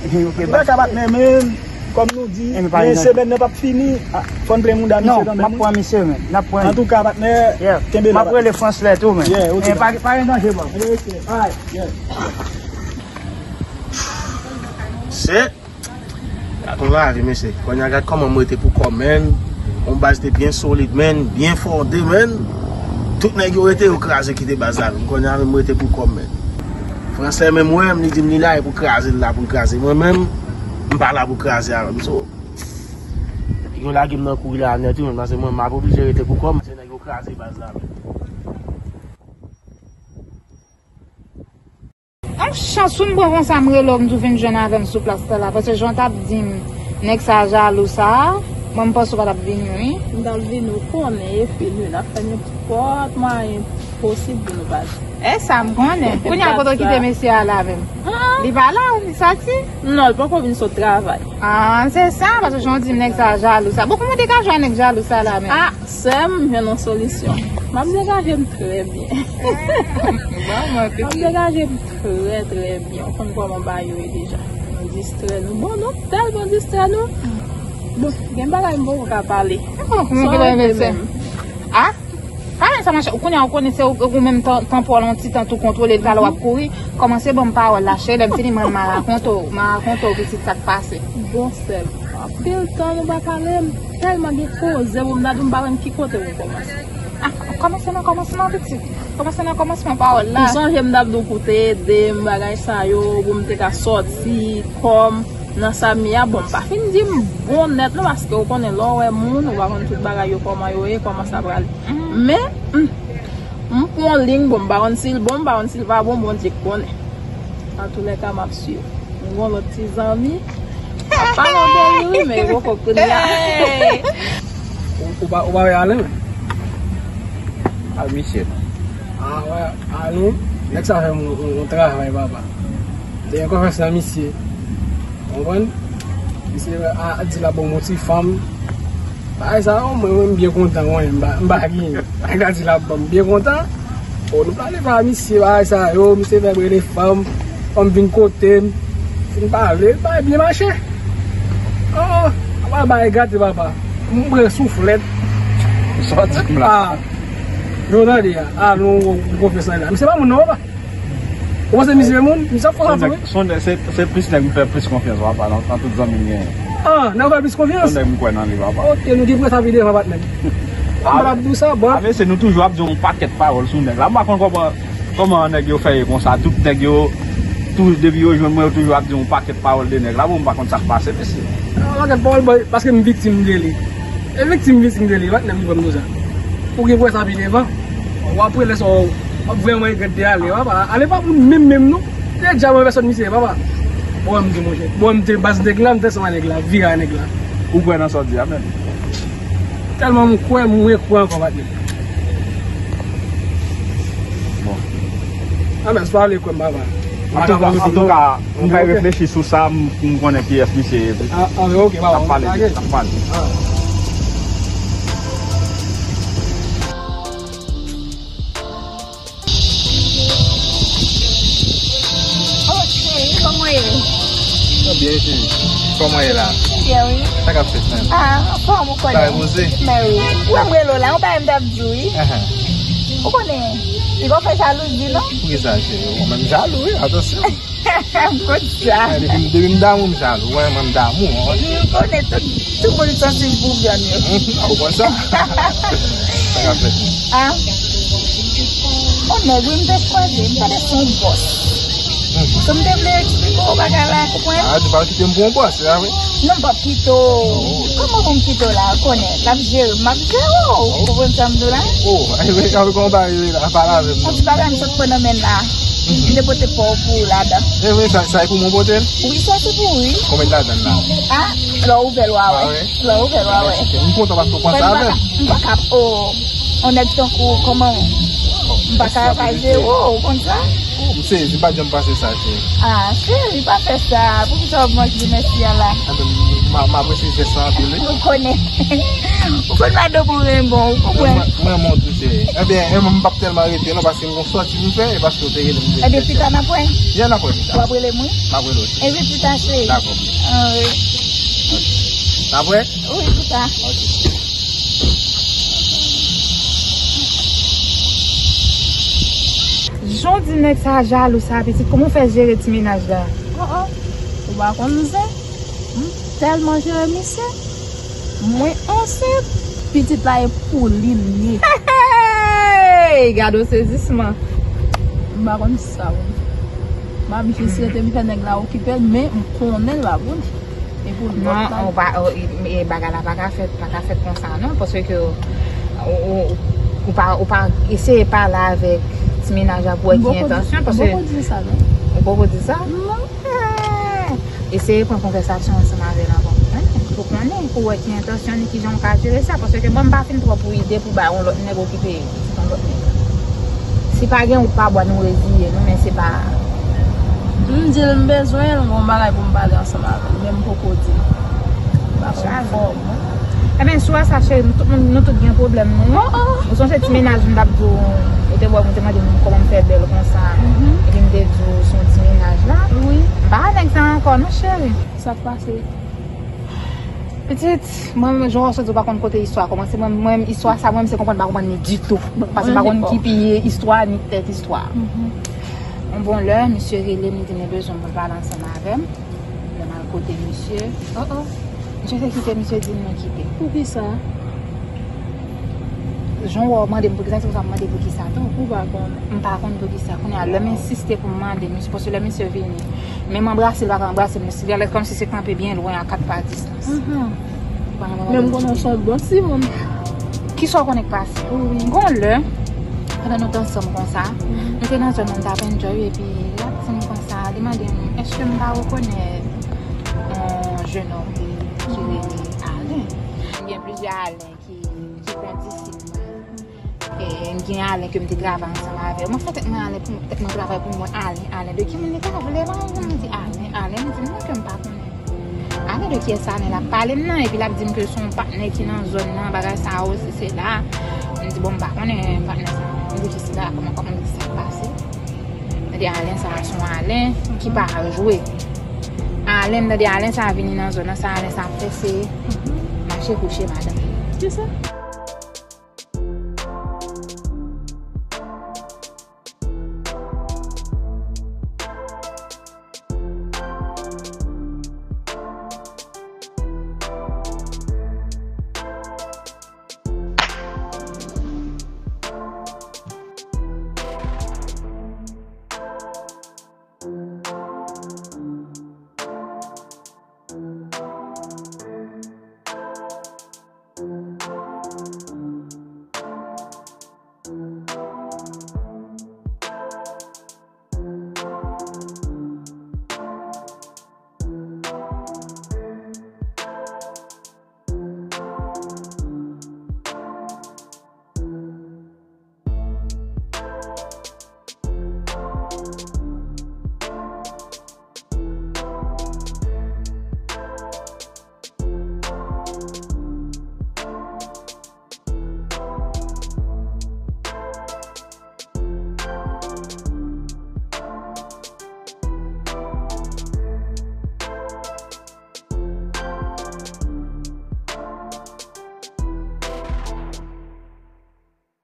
Antouka, patnè, men, kòm nou di, men semèn nan p ap fini, fò n plen mouda misye kanmenm, wi. Non, m ap pran misye, men. N ap pran li. Antouka, patnè, kenbe la, patnè. M ap rele Franslè tou, men. Yeah, ok. Pa, pa gen danje, bro. Alright, yeah. Se, gad yon lavi, mesye. Kounye a gad kòman m rete pou kò m, menn. Yon baz te byen solid, menn, byen fonde, menn. Tout nèg yo rete, yo kraze kite baz la, menn. Kounye a menm m rete pou kò m, menn. Fransè menm wè m, li di m li la, e pou kraze l la, pou l kraze. Mwen menm, m pa la pou kraze avè m. So, yo lage m nan kouri la nèt, wi, menn, paske mwen, m ap oblije rete pou kò m, se nèg yo kraze baz la, menn. Yon chans ou m pran konsa, m rele w, m di w vin jwenn avè m sou plas la la. Paske jan w t ap di m, nèg sa jalou sa, mwen m panse w pa t ap vini, wi. M t ap vini, ou konnen, e fini, n ap fè nenpòt mwayen posib pou nou pase. E sa m konnen. Kounye a kote w kite mesye a la menm? Li pa la, li soti? Non, li poko vin sot travay. Ah, se sa, paske jan w di m nèg sa jalou sa. Bon, kòman w te ka jwenn nèg jalou sa la menm? Ah, sè m, m jwenn yon solisyon. M ap degaje m trè byen. M ap degaje m trè, trè byen. Ou konn kòman bagay yo ye deja. Nou distrè nou. Bon, nou tèlman distrè nou. Bon, gen bagay m poko ka pale. Sa w vle menm? Ah? Pa menm sa, monchè. Ou konnen, ou konnen se ou, ou menm tan, tanpò l yon ti tan tou kontwole l, talè w ap kouri. Kòmanse ban m pawòl la, cheri, lè m fini, mwen, m a rakonte w, m a rakonte w pitit sa k pase. Bon, sè m, anpil tan nou pa pale, m tèlman gen koze pou m ta di w, m pa konn ki kote pou m kòmanse. Ah, kòmanse nan kòmansman, pitit. Kòmanse nan kòmansman pawòl la. Ou sonje m t ap di w pou w te ede m, bagay sa yo, pou m te ka sòti, kò m, nan sa m ye a. Bon, m pa fin di m bon nèt non, paske ou konnen lè w wè moun, ou pa konn tout bagay yo kòman yo ye, kòman sa pral. Men, m, m pran yon liy, bon, m pa konn si l bon, m pa konn si l pa bon, Bondye k konnen. Antoulèka, m ap swiv. M gen yon lòt ti zanmi. M ap pale w de li, wi, men e poko kounye a. Ou, ou pa, ou pa wè Alen? A, misye. A, wè, Alen. Nèg sa fè m yon, yon, yon travay, papa. M te gen konfyans nan misye. Ou konprann? Misye a, a di l ap ban m yon ti fanm. Bagay sa yo, mwen, mwen, m byen kontan, mwen, m pa, m pa gen. Nèg la di l ap ban m, m byen kontan. Bon, nou pale pa misye, bagay sa yo, misye fè m rele fanm, fanm vin kote m, fin pale, bagay byen mache. Oh, apa bagay gate, papa. M pran souflèt. Sòti m la. Ah, nou tande a, ah, nou, nou konfyans la. Misye pa moun non, papa. Ou panse misye moun? Misye ap fè sa tou, wi. Se, se plis nèg m fè plis konfyans, papa, nan, nan tout zanmi m genyen. Ah, nèg ou fè plis konfyans? Se nèg m kwè nan li, papa. Ok, nou gen pou sa pi devan, patnè m. Ah, m ap di w sa, bon. Ah, mesye, nou toujou ap di yon pakèt pawòl sou nèg la. M pa konn kòman, kòman nèg yo fè ye konsa. Tout nèg yo, tou, depi yo jwenn mwen, yo toujou ap di yon pakèt pawòl de nèg la. Bon, m pa konn sa k pase, mesye. Ah, yon pakèt pawòl, bon, paske m viktim de li. E viktim, viktim de li, patnè m, li ban m konsa. Ou gen pou wè sa pi devan. W ap wè lè sa w ap vrèman regrèt de ale, papa. Ale pa pou menm, menm, non. Se djab an pèsòn misye, papa. Bon, m di, monchè. Bon, m te baz nèg la, m te ansanm a nèg la, vire a nèg la. Ou kwè nan sa w di a menm? Tèlman m kwè, mwen kwè ankò, patnè. Bon. Ah, men, sa ale kwè m, papa. Antouka, antouka, m kay reflechi sou sa, m, m konnen kiyès misye ye tou. Ah, ah, ok, papa. N ap pale, n ap pale. Ah. Oh, cheri, kòman w ye? Mwen byen, cheri. Kòman w ye la? Byen, wi. Sa k ap fèt, menm? Ah, anfòm, ou konnen. Sa repoze? Mè wi. Ou wè m rele w la, yon bagay m t ap di w, wi. Ahan. Ou konnen, li gon fè jalouzi, non? Poukisa, cheri? Ou menm jalou, wi. Atansyon. Konn sa. Depi, depi m damou, m jalou. Wè, mwen, m damou, wi. M konnen tout, tout moun sansib pou vyann yo. Ah, ou konn sa? Sa k ap fèt? Ah. On nèg, wi, m te kwaze, m tande se yon bòs. So, m te vle eksplike w bagay la, konprann? Ah, di pa kite m pou yon bòs, se sa, wi? Non, m p ap kite w. Oh. Kòman pou m kite w la? Ou konnen, l ap jere m, m ap jere w. Oh. Ou konprann sa m di w la? Oh, e, e, e, kòman bagay yo ye la? Pale avè m, non. On ti bagay m sot pran nan men l la. M vin pote pa w pou ou ladan. E vre, sa, sa e pou mwen pote l? Wi, sa se pou ou, wi. Konbyen ladan l la? Ah, lè w ouvè l, w a wè. Ah, wi? Lè w ouvè l, w a wè. Ok, m kontan paske w panse avè m. M pa ka, m pa ka, oh, on nèg tankou w, kòman? M pa ka pa jere w, ou konn sa? Oh, m sezi, m pa t janm panse sa, cheri. Ah, cheri, pa fè sa. Poukisa w ap manke di mèsi a la? Enben, m, m, m apresye jès la anpil, wi. Ou konnen. Ou konn madanm ou renmen w, ou konprann? Mwen, mwen, mwen tou, cheri. Enben, enben, m p ap tèlman rete, non, paske m gon sòti pou m fè, e paske w te rele m. Enben, pita n ap wè. Byen, n ap wè pita. W ap rele m, wi? M ap rele w, cheri. Enben, pita, cheri. Dakò. Ah, wi. N ap wè? Wi, pita. Ok. Jan w di nèg sa jalou sa, pitit, kòman w fè jere ti mennaj la? Oh, oh. Ou pa konn zen? M tèlman jere misye. Mwen ansent, pitit la e pou li l ye. Hey! Gade yon sezisman. M pa konn sa, wi. M ap jis rete m fè nèg la okipe l, men m konnen l pa pou li. E pou lòt Non, la. ou pa, ou, e, e bagay la pa ka fèt, pa ka fèt konsa non, paske ou, ou, ou pa, ou pa eseye pale avèk ti mennaj la pou wè M ki poko di- entansyon, m paske poko di sa, non. Ou poko di sa? Non. Eh, eseye pran konvèsasyon ansanm avè l avan pou konnen, pou konnen, pou wè ki entansyon li, ki jan w ka jere sa, paske mwen m pa fin twò pou ide pou bay yon lòt nèg okipe yon lòt nèg. Si pa gen, ou pa bò, nou reziye nou, men se pa M di l m bezwen l, m gon bagay pou m pale ansanm avè l, men m poko di l. M pa konn fò, mwen. Ebyen, sou sa, cheri, nou tout, nou tout gen pwoblèm nou. Ou sonje ti mennaj m t ap di w, ou te wè m, ou te mande m kòman m fè bèl konsa. Epi m te di w se yon ti mennaj la. Wi. M pa avèk sa ankò, non, cheri. Sa k pase? Pitit, mwen, mwen, jan w sot di, ou pa konn kote istwa a kòmanse. Mwen, mwen, istwa sa, mwen, m se konprann, m pa konprann li ditou. Paske m pa konn ki piye istwa a, ni tèt istwa a. Yon bon lè, misye rele m, li di m li bezwen pou l pale ansanm avè m. Lè m al kote misye. Oh, oh. Misye se kite, misye di m nou kite. Poukisa? Jan w mande m poukisa, se konsa m mande poukisa tou. Ou pa konnen. M pa konn poukisa. Kounye a, lè m ensiste pou m mande misye, paske lè misye vini, men m anbrase l, pa ka anbrase l, misye, li alèz kòmsi se kanpe byen lwen a kat pa distans. Mhm. Men m konnen w se yon bon timoun. Kisa w konnen k pase? Wi. Gon lè, pandan nou t ansanm konsa, nou te nan zòn nan, m t ap enjoy, epi l ap di m konsa, li mande m, èske m pa rekonèt yon jennonm ki, ki rele Alen? Gen plizyè Alen ki, ki kondisip mwen. E, gen Alen ke m te travay ansanm avè l. Mwen fè tèt mwen Alen pou tèt mwen travay pou mwen. Alen, Alen. De ki moun li ta vle la? Mwen di Alen, Alen. Li di m non, ke m pa konnen. Alen, de kiyès Alen l ap pale m nan? Epi l ap di m ke se yon patnè ki nan zòn nan, bagay sa yo, se, se la. M di bon, m pa konnen patnè sa. M di jis la, kòman, kòman m di sa k pase? Tande Alen sa a, se yon Alen ki pa jwe. Alen, m tande Alen sa a vini nan zòn nan, sa Alen sa ap fè se mache kouche madanm li. Kisa?